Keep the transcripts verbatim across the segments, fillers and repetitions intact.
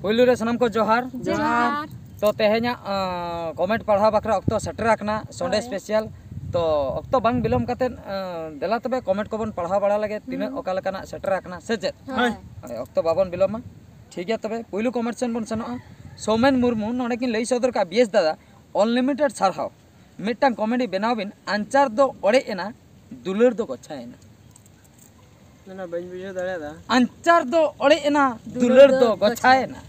ᱯᱩᱭᱞᱩ ᱨᱮ ᱥᱟᱱᱟᱢ ᱠᱚ ᱡᱚᱦᱟᱨ᱾ ᱡᱚᱦᱟᱨ᱾ ᱛᱚ ᱛᱮᱦᱮᱧᱟᱜ ᱠᱚᱢᱮᱱᱴ ᱯᱟᱲᱦᱟᱣ ᱵᱟᱠᱷᱨᱟ ᱚᱠᱛᱚ ᱥᱮᱴᱮᱨ ᱟᱠᱟᱱᱟ, ᱥᱚᱱᱰᱮ ᱦᱳᱭ᱾ ᱥᱯᱮᱥᱟᱞ᱾ ᱛᱚ ᱚᱠᱛᱚ ᱵᱟᱝ ᱵᱤᱞᱚᱢ ᱠᱟᱛᱮᱫ ᱫᱮᱞᱟ ᱛᱚᱵᱮ ᱠᱚᱢᱮᱱᱴ ᱠᱚᱵᱚᱱ ᱯᱟᱲᱦᱟᱣ ᱵᱟᱲᱟ ᱞᱮᱜᱮ, ᱛᱤᱱᱟᱹᱜ ᱦᱩᱸ᱾ ᱚᱠᱟ ᱞᱮᱠᱟᱱᱟᱜ ᱥᱮᱴᱮᱨ ᱟᱠᱟᱱᱟ ᱥᱮ ᱪᱮᱫ? ᱦᱳᱭ᱾ ᱦᱳᱭ, ᱚᱠᱛᱚ ᱵᱟᱵᱚᱱ ᱵᱤᱞᱚᱢᱟ᱾ ᱴᱷᱤᱠ ᱜᱮᱭᱟ, ᱛᱚᱵᱮ ᱯᱩᱭᱞᱩ ᱠᱚᱢᱮᱱᱴ ᱥᱮᱱ ᱵᱚᱱ ᱥᱮᱱᱚᱜᱼᱟ᱾ ᱥᱳᱢᱮᱱ ᱢᱩᱨᱢᱩ ᱱᱚᱰᱮ ᱠᱤᱱ ᱞᱟᱹᱭ ᱥᱚᱫᱚᱨ ᱠᱟᱜᱼᱟ, "ᱵᱤᱭᱮᱥ ᱫᱟᱫᱟ, ᱟᱱᱞᱤᱢᱤᱴᱮᱰ ᱥᱟᱨᱦᱟᱣ, ᱢᱤᱫᱴᱟᱝ ᱠᱚᱢᱮᱰᱤ ᱵᱮᱱᱟᱣ ᱵᱤᱱ, ᱟᱧᱪᱟᱨ ᱫᱚ ᱚᱲᱮᱡ ᱮᱱᱟ, ᱫᱩᱞᱟᱹᱲ ᱫᱚ ᱜᱚᱪᱷᱟᱭᱮᱱᱟ᱾" ᱚᱱᱟ ᱵᱟᱹᱧ ᱵᱩᱡᱷᱟᱹᱣ ᱫᱟᱲᱮᱭᱟᱫᱟ᱾ ᱟᱧᱪᱟᱨ ᱫᱚ ᱚᱲᱮᱡ ᱮᱱᱟ, ᱫᱩᱞᱟᱹᱲ ᱫᱚ ᱜᱚᱪᱷᱟᱭᱮᱱᱟ᱾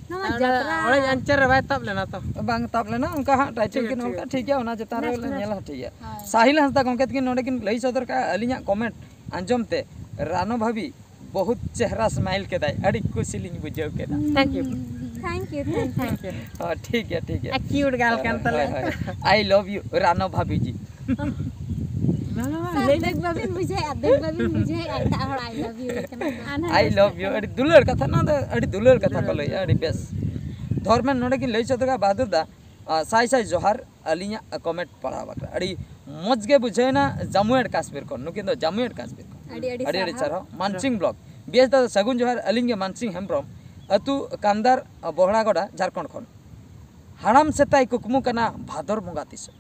ᱱᱚᱣᱟ ᱟᱨ ᱡᱟᱛᱨᱟ᱾ ᱚᱲᱮᱡ ᱟᱧᱪᱟᱨ ᱨᱮ ᱵᱟᱭ ᱛᱟᱵ ᱞᱮᱱᱟ ᱛᱚ? ᱵᱟᱝ ᱛᱟᱵ ᱞᱮᱱᱟ, ᱚᱱᱠᱟ ᱦᱟᱸᱜ ᱴᱟᱭᱴᱮᱞ ᱴᱷᱤᱠ ᱜᱮ ᱜᱮᱭᱟ, ᱱᱚᱝᱠᱟ, ᱴᱷᱤᱠ ᱴᱷᱤᱠ ᱜᱮᱭᱟ, ᱚᱱᱟ ᱪᱮᱛᱟᱱ ᱨᱮ ᱱᱮᱥ, ᱱᱮᱥ᱾ ᱧᱮᱞᱟ, ᱴᱷᱤᱠ ᱜᱮᱭᱟ᱾ ᱦᱳᱭ᱾ ᱥᱟᱦᱤᱞ ᱦᱟᱸᱥᱫᱟ ᱜᱚᱢᱠᱮ ᱛᱟᱹᱠᱤᱱ ᱱᱚᱰᱮ ᱠᱤᱱ ᱞᱟᱹᱭ ᱥᱚᱫᱚᱨ ᱠᱟᱜᱼᱟ, ᱟᱹᱞᱤᱧᱟᱜ ᱠᱚᱢᱮᱱᱴ ᱟᱸᱡᱚᱢ ᱛᱮ ᱨᱟᱱᱚ ᱵᱷᱟᱵᱤ ᱵᱚᱦᱩᱛ ᱪᱮᱦᱨᱟ ᱥᱢᱟᱭᱤᱞ ᱠᱮᱫᱟᱭ, ᱟᱹᱰᱤ ᱠᱩᱥᱤ ᱞᱤᱧ ᱵᱩᱡᱷᱟᱹᱣ ᱠᱮᱫᱟ᱾ Thank you. Thank you, thank you. ᱦᱚᱸ, ᱴᱷᱤᱠ ᱜᱮᱭᱟ, ᱴᱷᱤᱠ ᱜᱮᱭᱟ᱾ A cute girl ᱠᱟᱱ ᱦᱳᱭ, ᱛᱟᱞᱮ᱾ ᱦᱳᱭ, ᱦᱳᱭ᱾ I love you, ᱨᱟᱱᱚ ᱵᱷᱟᱵᱤ ᱡᱤ᱾ ᱵᱟᱝᱟ, ᱵᱟᱝᱟ, ᱥᱟᱨ, ᱞᱟᱹᱭ ᱫᱩᱠ ᱵᱟᱵᱤᱱ ᱵᱩᱡᱷᱟᱹᱣᱮᱫᱼᱟ, ᱫᱩᱠ ᱵᱟᱵᱤᱱ ᱵᱩᱡᱷᱟᱹᱣᱮᱫᱼᱟ, ᱮᱴᱟᱜ ᱦᱚᱲ I love you ᱠᱟᱱᱟ᱾ ᱟᱱᱟ I love you, ᱟᱹᱰᱤ ᱫᱩᱞᱟᱹᱲ ᱠᱟᱛᱷᱟ, ᱱᱚᱣᱟ ᱫᱚ ᱟᱹᱰᱤ ᱫᱩᱞᱟᱹᱲ ᱠᱟᱛᱷᱟ ᱠᱚ ᱞᱟᱹᱭᱮᱫᱼᱟ, ᱟᱹᱰᱤ ᱵᱮᱥ᱾ ᱫᱷᱚᱨᱢᱮᱱ ᱱᱚᱰᱮ ᱠᱤᱱ ᱞᱟᱹᱭ ᱥᱚᱫᱚᱨ ᱠᱟᱜᱼᱟ, ᱵᱟᱦᱟᱫᱩᱨ ᱫᱟ, ᱟ, ᱥᱟᱭ ᱥᱟᱭ ᱡᱚᱦᱟᱨ, ᱟᱹᱞᱤᱧᱟᱜ ᱠᱚᱢᱮᱱᱴ ᱯᱟᱲᱦᱟᱣ ᱵᱟᱠᱷᱨᱟ᱾ ᱟᱹᱰᱤ ᱢᱚᱡᱽ ᱜᱮ ᱵᱩᱡᱷᱟᱹᱣᱮᱱᱟ, ᱡᱟᱢᱩᱭᱮᱲ ᱠᱟᱥᱢᱤᱨ ᱠᱷᱚᱱ, ᱱᱩᱠᱤᱱ ᱫᱚ ᱡᱟᱢᱩᱭᱮᱲ ᱠᱟᱥᱢᱤᱨ ᱠᱷᱚᱱ᱾ ᱟᱹᱰᱤ ᱟᱹᱰᱤ ᱟᱹᱰᱤ ᱟᱹᱰᱤ ᱥᱟᱨᱦᱟᱣ᱾ ᱥᱟᱨᱦᱟᱣ᱾ ᱢᱟᱱᱥᱤᱝ ᱵᱞᱚᱜ, ᱵᱤᱭᱮᱥ ᱫᱟᱫᱟ ᱥᱟᱹᱜᱩᱱ ᱡᱚᱦᱟᱨ, ᱟᱹᱞᱤᱧ ᱜᱮ ᱢᱟᱱᱥᱤᱝ ᱦᱮᱢᱵᱨᱚᱢ, ᱟᱹᱛᱩ ᱠᱟᱱᱫᱟᱨ, ᱵᱚᱦᱲᱟᱜᱚᱰᱟ, ᱡᱷᱟᱲᱠᱷᱚᱸᱰ ᱠᱷᱚᱱ᱾ ᱦᱟᱲᱟᱢ ᱥᱮᱛᱟᱭ ᱠᱩᱠᱢᱩ ᱠᱟᱱᱟ ᱵᱷᱟᱫᱚᱨ ᱵᱚᱸᱜᱟ ᱛᱤᱥᱚᱜ᱾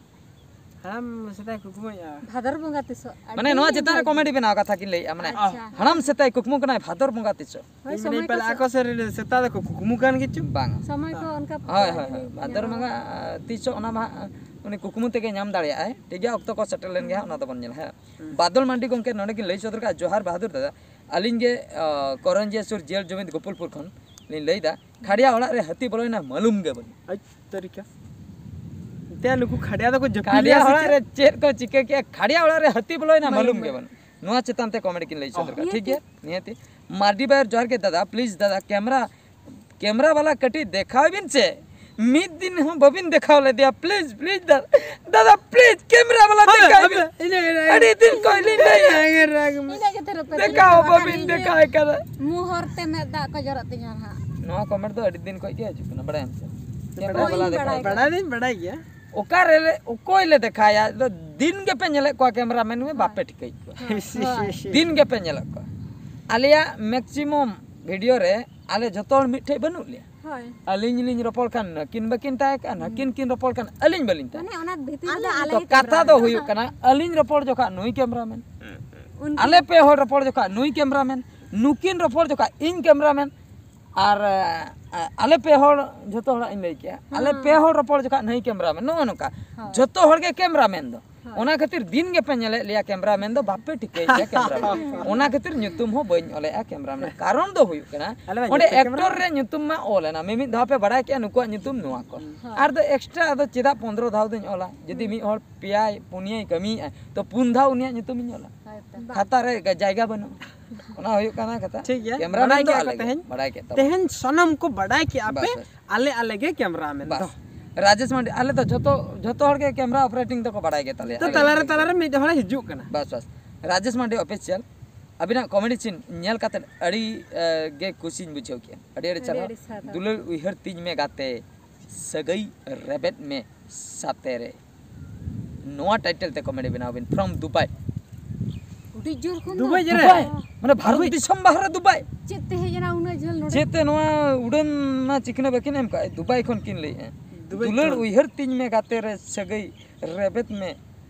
ᱦᱟᱲᱟᱢ ᱥᱮᱛᱟᱭ ᱠᱩᱠᱢᱩᱭᱮᱫᱼᱟ᱾ ᱵᱷᱟᱫᱚᱨ ᱵᱚᱸᱜᱟ ᱛᱤᱥᱚᱜ? ᱢᱟᱱᱮ ᱟᱹᱰᱤ ᱱᱚᱣᱟ ᱪᱮᱛᱟᱱ ᱨᱮ ᱵᱷᱟᱹᱜᱤ᱾ ᱠᱚᱢᱮᱰᱤ ᱵᱮᱱᱟᱣ ᱠᱟᱛᱷᱟ ᱠᱤᱱ ᱞᱟᱹᱭᱮᱫᱼᱟ, ᱢᱟᱱᱮ ᱟᱪᱪᱷᱟ᱾ ᱦᱟᱲᱟᱢ ᱥᱮᱛᱟᱭ ᱠᱩᱠᱢᱩ ᱠᱟᱱᱟᱭ ᱵᱷᱟᱫᱚᱨ ᱵᱚᱸᱜᱟ ᱛᱤᱥᱚᱜ᱾ ᱦᱳᱭ, ᱤᱧ ᱢᱮᱱᱫᱟᱹᱧ ᱥᱚᱢᱚᱭ ᱠᱚ ᱯᱟᱞᱮ ᱥᱚ- ᱟᱠᱚ ᱥᱮᱫ ᱨᱮ ᱥᱮᱛᱟ ᱫᱚᱠᱚ ᱠᱩᱠᱢᱩ ᱠᱟᱱ ᱜᱮᱪᱚ᱾ ᱵᱟᱝᱟ᱾ ᱥᱚᱢᱚᱭ ᱠᱚ ᱚᱱᱠᱟ ᱦᱳᱭ, ᱦᱳᱭ, ᱦᱳᱭ᱾ ᱵᱷᱟᱫᱚᱨ ᱧᱟᱢᱟ᱾ ᱵᱚᱸᱜᱟ, ᱟ, ᱛᱤᱥᱚᱜ ᱚᱱᱟ ᱢᱟ ᱦᱟᱸᱜ ᱩᱱᱤ ᱠᱩᱠᱢᱩ ᱛᱮᱜᱮ ᱧᱟᱢ ᱫᱟᱲᱮᱭᱟᱜᱼᱟᱭ᱾ ᱴᱷᱤᱠ ᱜᱮᱭᱟ, ᱚᱠᱛᱚ ᱠᱚ ᱥᱮᱴᱮᱨ ᱞᱮᱱ ᱜᱮ ᱦᱟᱸᱜ, ᱚᱱᱟ ᱫᱚᱵᱚᱱ ᱧᱮᱞᱟ ᱦᱮᱸ᱾ ᱦᱩᱸ᱾ ᱵᱟᱫᱚᱞ ᱢᱟᱱᱰᱤ ᱜᱚᱢᱠᱮ ᱱᱚᱰᱮ ᱠᱤᱱ ᱞᱟᱹᱭ ᱥᱚᱫᱚᱨ ᱠᱟᱜᱼᱟ, ᱡᱚᱦᱟᱨ ᱵᱟᱦᱟᱫᱩᱨ ᱫᱟᱫᱟ, ᱟᱹᱞᱤᱧ ᱜᱮ, ᱟ, ᱠᱚᱨᱚᱧᱡᱤᱭᱟᱹ ᱥᱩᱨ ᱡᱤᱭᱟᱹᱞ ᱡᱩᱢᱤᱫ ᱜᱳᱯᱩᱞᱯᱩᱨ ᱠᱷᱚᱱ ᱞᱤᱧ ᱞᱟᱹᱭᱫᱟ, ᱠᱷᱟᱲᱤᱭᱟ ᱚᱲᱟᱜ ᱨᱮ ᱦᱟᱹᱛᱤ ᱵᱚᱞᱚᱭᱮᱱᱟ ᱢᱟᱞᱩᱢ ᱜᱮ ᱵᱟᱹᱱᱩᱜ᱾ ᱟᱡ ᱛᱟᱹᱨᱤᱠᱟ᱾ ᱮᱱᱛᱮ ᱱᱩᱠᱩ ᱠᱷᱟᱰᱤᱭᱟ ᱫᱚᱠᱚ ᱡᱟᱹᱯᱤᱫ ᱠᱷᱟᱰᱤᱭᱟ ᱞᱮᱜᱼᱟ ᱥᱮ ᱚᱲᱟᱜ ᱪᱮᱫ? ᱨᱮ ᱪᱮᱫ ᱠᱚ ᱪᱤᱠᱟᱹ ᱠᱮᱜᱼᱟ? ᱠᱷᱟᱰᱤᱭᱟ ᱚᱲᱟᱜ ᱨᱮ ᱦᱟᱹᱛᱤ ᱵᱚᱞᱚᱭᱮᱱᱟ ᱢᱟᱞᱩᱢ ᱢᱟᱞᱩᱢ ᱜᱮ ᱜᱮ᱾ ᱵᱟᱹᱱᱩᱜ᱾ ᱱᱚᱣᱟ ᱪᱮᱛᱟᱱ ᱛᱮ ᱠᱚᱢᱮᱰᱤ ᱠᱤᱱ ᱞᱟᱹᱭ ᱥᱚᱫᱚᱨ ᱠᱟᱜᱼᱟ᱾ ᱱᱤᱦᱟᱹᱛᱤ᱾ ᱴᱷᱤᱠ ᱜᱮᱭᱟ? ᱱᱤᱦᱟᱹᱛᱤ᱾ ᱢᱟᱨᱰᱤ ᱵᱟᱭᱟᱨ ᱡᱚᱦᱟᱨ ᱜᱮ ᱫᱟᱫᱟ, ᱯᱞᱤᱡ ᱫᱟᱫᱟ, ᱠᱮᱢᱨᱟ, ᱠᱮᱢᱨᱟ ᱵᱟᱞᱟ ᱠᱟᱹᱴᱤᱡ ᱫᱮᱠᱷᱟᱣ ᱵᱤᱱ ᱥᱮ᱾ ᱢᱤᱫ ᱫᱤᱱ ᱦᱚᱸ ᱵᱟᱵᱤᱱ ᱫᱮᱠᱷᱟᱣ ᱞᱮᱫᱮᱭᱟ᱾ ᱯᱞᱤᱡ, ᱯᱞᱤᱡ ᱫᱟ-, ᱫᱟᱫᱟ, ᱯᱞᱤᱡ, ᱠᱮᱢᱨᱟ ᱵᱟᱞᱟ ᱦᱳᱭ, ᱫᱮᱠᱷᱟᱣ ᱦᱳᱭ, ᱵᱤᱱ᱾ ᱤᱱᱟᱹ, ᱤᱱᱟᱹ, ᱟᱹᱰᱤ ᱫᱤᱱ ᱠᱷᱚᱱ ᱞᱤᱧ ᱞᱟᱹᱭ ᱤᱱᱟᱹ ᱜᱮ ᱛᱟᱦᱮᱸ ᱠᱟᱱᱟ᱾ ᱫᱮᱠᱷᱟᱣ ᱵᱟᱵᱤᱱ ᱫᱮᱠᱷᱟᱣ ᱠᱟᱱᱟ᱾ ᱢᱩ ᱦᱚᱨ ᱛᱮ ᱢᱮᱫ ᱫᱟᱜ ᱠᱚ ᱡᱚᱨᱚᱜ ᱛᱤᱧᱟ ᱱᱟᱦᱟᱜ᱾ ᱱᱚᱣᱟ ᱠᱚᱢᱮᱱᱴ ᱫᱚ ᱟᱹᱰᱤ ᱫᱤᱱ ᱠᱷᱚᱱ ᱜᱮ ᱦᱤᱡᱩᱜ ᱠᱟᱱᱟ, ᱵᱟᱲᱟᱭᱟᱢ ᱥᱮ? ᱠᱮᱢᱨᱟ ᱵᱟᱲᱟᱭ ᱵᱟᱞᱟ ᱫᱤᱧ ᱫᱮᱠᱷᱟᱣ ᱵᱟᱲᱟᱭ ᱵᱤᱱ᱾ ᱵᱟᱲᱟᱭ ᱫᱤᱧ ᱵᱟᱲᱟᱭ ᱜᱮᱭᱟ᱾ ᱚᱠᱟᱨᱮ ᱞᱮ, ᱚᱠᱚᱭ ᱞᱮ ᱫᱮᱠᱷᱟᱭᱟ? ᱟᱫᱚ ᱫᱤᱱ ᱜᱮᱯᱮ ᱧᱮᱞᱮᱫ ᱠᱚᱣᱟ ᱠᱮᱢᱨᱟ ᱢᱮᱱ ᱢᱮ, ᱦᱳᱭ᱾ ᱵᱟᱯᱮ ᱴᱷᱤᱠᱟᱹᱭᱮᱫ ᱠᱚᱣᱟ᱾ ᱦᱳᱭ᱾ ᱫᱤᱱ ᱜᱮᱯᱮ ᱧᱮᱞᱮᱫ ᱠᱚᱣᱟ᱾ ᱟᱞᱮᱭᱟᱜ ᱢᱮᱠᱥᱤᱢᱟᱢ ᱵᱷᱤᱰᱤᱭᱳ ᱨᱮ ᱟᱞᱮ ᱡᱷᱚᱛᱚ ᱦᱚᱲ ᱢᱤᱫ ᱴᱷᱮᱡ ᱵᱟᱹᱱᱩᱜ ᱞᱮᱭᱟ᱾ ᱦᱳᱭ᱾ ᱟᱹᱞᱤᱧ ᱞᱤᱧ ᱨᱚᱯᱚᱲ ᱠᱷᱟᱱ ᱱᱟᱹᱠᱤᱱ ᱵᱟᱹᱠᱤᱱ ᱛᱟᱦᱮᱸ ᱠᱟᱱᱟ, ᱱᱟᱹᱠᱤᱱ ᱠᱤᱱ ᱨᱚᱯᱚᱲ ᱠᱷᱟᱱ ᱟᱹᱞᱤᱧ ᱵᱟᱹᱞᱤᱧ ᱛᱟᱦᱮᱸ ᱢᱟᱱᱮ ᱚᱱᱟ ᱵᱷᱤᱛᱤᱨ ᱨᱮᱫᱚ ᱠᱟᱱᱟ᱾ ᱟᱞᱮ ᱛᱚ ᱜᱮ ᱠᱟᱛᱷᱟ ᱫᱚ ᱠᱮᱢᱨᱟ ᱦᱩᱭᱩᱜ ᱠᱟᱱᱟ᱾ ᱠᱟᱱᱟ, ᱟᱹᱞᱤᱧ ᱨᱚᱯᱚᱲ ᱡᱚᱠᱷᱟᱜ ᱱᱩᱭ ᱠᱮᱢᱨᱟᱢᱮᱱ, ᱩᱱᱠᱤᱱ ᱟᱞᱮ ᱯᱮ ᱦᱚᱲ ᱨᱚᱯᱚᱲ ᱡᱚᱠᱷᱟᱜ ᱱᱩᱭ ᱠᱮᱢᱨᱟᱢᱮᱱ, ᱱᱩᱠᱤᱱ ᱨᱚᱯᱚᱲ ᱡᱚᱠᱷᱟᱜ ᱤᱧ ᱠᱮᱢᱨᱟᱢᱮᱱ, ᱟᱨ ᱟ, ᱟᱞᱮ ᱯᱮ ᱦᱚᱲ, ᱡᱷᱚᱛᱚ ᱦᱚᱲᱟᱜ ᱤᱧ ᱞᱟᱹᱭ ᱠᱮᱜᱼᱟ, ᱟᱞᱮ ᱦᱮᱸ᱾ ᱯᱮ ᱦᱚᱲ ᱨᱚᱯᱚᱲ ᱡᱚᱠᱷᱟᱜ ᱱᱩᱭ ᱠᱮᱢᱨᱟᱢᱮᱱ, ᱱᱚᱜᱼᱚ ᱱᱚᱝᱠᱟ᱾ ᱦᱳᱭ᱾ ᱡᱷᱚᱛᱚ ᱦᱚᱲ ᱜᱮ ᱠᱮᱢᱨᱟᱢᱮᱱ ᱫᱚ᱾ ᱦᱳᱭ᱾ ᱚᱱᱟ ᱠᱷᱟᱹᱛᱤᱨ ᱫᱤᱱ ᱜᱮᱯᱮ ᱧᱮᱞᱮᱫ ᱞᱮᱭᱟ ᱠᱮᱢᱨᱟᱢᱮᱱ ᱫᱚ, ᱵᱟᱯᱮ ᱴᱷᱤᱠᱟᱹᱭᱮᱫ ᱞᱮᱭᱟ ᱠᱮᱢᱨᱟᱢᱮᱱ᱾ ᱚᱱᱟ ᱠᱷᱟᱹᱛᱤᱨ ᱧᱩᱛᱩᱢ ᱦᱚᱸ ᱵᱟᱹᱧ ᱚᱞᱮᱜᱼᱟ ᱠᱮᱢᱨᱟᱢᱮᱱ᱾ ᱠᱟᱨᱚᱱ ᱫᱚ ᱦᱩᱭᱩᱜ ᱠᱟᱱᱟ, ᱟᱞᱮ ᱢᱟ ᱚᱸᱰᱮ ᱧᱩᱛᱩᱢ ᱯᱮ ᱮᱠᱴᱚᱨ ᱠᱮᱢᱨᱟᱢᱮᱱ᱾ ᱨᱮ ᱧᱩᱛᱩᱢ ᱢᱟ ᱚᱞ ᱮᱱᱟ, ᱢᱤᱢᱤᱫ ᱫᱷᱟᱣ ᱯᱮ ᱵᱟᱲᱟᱭ ᱠᱮᱜᱼᱟ ᱱᱩᱠᱩᱣᱟᱜ ᱧᱩᱛᱩᱢ ᱱᱚᱣᱟ ᱠᱚ᱾ ᱦᱩᱸ᱾ ᱟᱨ ᱫᱚ ᱮᱠᱥᱴᱨᱟ ᱟᱫᱚ ᱪᱮᱫᱟᱜ ᱯᱚᱱᱫᱽᱨᱚ ᱫᱷᱟᱣ ᱫᱚᱧ ᱚᱞᱟ? ᱡᱩᱫᱤ ᱦᱩᱸ᱾ ᱢᱤᱫ ᱦᱚᱲ ᱯᱮᱭᱟᱭ, ᱯᱩᱱᱭᱟᱹᱭ ᱠᱟᱹᱢᱤᱭᱮᱫᱼᱟ, ᱛᱚ ᱯᱩᱱ ᱫᱷᱟᱣ ᱩᱱᱤᱭᱟᱜ ᱧᱩᱛᱩᱢᱤᱧ ᱚᱞᱟ᱾ ᱦᱳᱭ ᱛᱚ᱾ ᱠᱷᱟᱛᱟ ᱨᱮ ᱡᱟᱭᱜᱟ ᱵᱟᱹᱱᱩᱜᱼᱟ᱾ ᱚᱱᱟ ᱦᱩᱭᱩᱜ ᱠᱟᱱᱟ ᱠᱟᱛᱷᱟ᱾ ᱴᱷᱤᱠ ᱜᱮᱭᱟ, ᱠᱮᱢᱨᱟᱢᱮᱱ ᱵᱟᱰᱟᱭ ᱫᱚ ᱠᱮᱜᱼᱟ ᱟᱞᱮ ᱠᱚ ᱜᱮ, ᱛᱮᱦᱮᱧ᱾ ᱵᱟᱰᱟᱭ ᱠᱮᱫ ᱛᱟᱵᱚᱱ᱾ ᱛᱮᱦᱮᱧ ᱥᱟᱱᱟᱢ ᱠᱚ ᱵᱟᱰᱟᱭ ᱠᱮᱜᱼᱟ ᱯᱮ, ᱵᱟᱥ, ᱵᱟᱥ᱾ ᱟᱞᱮ, ᱟᱞᱮ ᱜᱮ ᱠᱮᱢᱨᱟᱢᱮᱱ ᱵᱟᱥ᱾ ᱫᱚ᱾ ᱨᱟᱡᱮᱥ ᱢᱟᱱᱰᱤ, ᱟᱞᱮ ᱫᱚ ᱡᱷᱚᱛᱚ, ᱡᱷᱚᱛᱚ ᱦᱚᱲ ᱜᱮ ᱠᱮᱢᱨᱟ ᱚᱯᱟᱨᱮᱴᱤᱝ ᱫᱚᱠᱚ ᱵᱟᱰᱟᱭ ᱜᱮ ᱛᱟᱞᱮᱭᱟ᱾ ᱛᱚ, ᱟᱞᱮ ᱛᱟᱞᱟᱨᱮ, ᱜᱮ᱾ ᱛᱟᱞᱟᱨᱮ ᱢᱤᱫ ᱦᱚᱲᱮ ᱦᱤᱡᱩᱜ ᱠᱟᱱᱟ᱾ ᱵᱟᱥ, ᱵᱟᱥ᱾ ᱨᱟᱡᱮᱥ ᱢᱟᱱᱰᱤ ᱚᱯᱷᱤᱥᱤᱭᱟᱞ, ᱟᱹᱵᱤᱱᱟᱜ ᱠᱚᱢᱮᱰᱤ ᱥᱤᱱ ᱧᱮᱞ ᱠᱟᱛᱮᱫ ᱟᱹᱰᱤ, ᱮ, ᱜᱮ ᱠᱩᱥᱤᱧ ᱵᱩᱡᱷᱟᱹᱣ ᱠᱮᱜᱼᱟ᱾ ᱟᱹᱰᱤ, ᱟᱹᱰᱤ ᱟᱹᱰᱤ, ᱪᱮᱦᱨᱟ᱾ ᱟᱹᱰᱤ ᱥᱟᱨᱦᱟᱣ᱾ ᱫᱩᱞᱟᱹᱲ ᱩᱭᱦᱟᱹᱨ ᱛᱤᱧ ᱢᱮ ᱜᱟᱛᱮ, ᱥᱟᱹᱜᱟᱹᱭ ᱨᱮᱵᱮᱫ ᱢᱮ ᱥᱟᱛᱮ ᱨᱮ᱾ ᱱᱚᱣᱟ ᱴᱟᱭᱴᱮᱞ ᱛᱮ ᱠᱚᱢᱮᱰᱤ ᱵᱮᱱᱟᱣ ᱵᱤᱱ, from ᱫᱩᱵᱟᱭ᱾ ᱟᱹᱰᱤ ᱡᱳᱨ ᱠᱷᱚᱱ ᱫᱚ᱾ ᱫᱩᱵᱟᱭ ᱡᱮ ᱨᱮ? ᱫᱩᱵᱟᱭ? ᱢᱟᱱᱮ ᱵᱷᱟᱨᱚᱛ ᱫᱩᱵᱟᱭ᱾ ᱫᱤᱥᱚᱢ ᱵᱟᱦᱨᱮ ᱫᱩᱵᱟᱭ? ᱪᱮᱫ ᱛᱮ ᱦᱮᱡ ᱮᱱᱟ ᱩᱱᱟᱹᱜ ᱡᱷᱟᱹᱞ ᱱᱚᱰᱮ? ᱪᱮᱫ ᱛᱮ ᱱᱚᱣᱟ ᱩᱰᱟᱹᱱ ᱢᱟ ᱪᱤᱠᱱᱟᱹ ᱵᱟᱹᱠᱤᱱ ᱮᱢ ᱠᱟᱜᱼᱟ, ᱫᱩᱵᱟᱭ ᱠᱷᱚᱱ ᱠᱤᱱ ᱞᱟᱹᱭᱮᱜᱼᱟ᱾ ᱫᱩᱵᱟᱭ ᱫᱩᱞᱟᱹᱲ ᱠᱷᱚᱱ᱾ ᱩᱭᱦᱟᱹᱨ ᱛᱤᱧ ᱢᱮ ᱜᱟᱛᱮ ᱨᱮ, ᱥᱟᱹᱜᱟᱹᱭ ᱨᱮᱵᱮᱫ ᱢᱮ᱾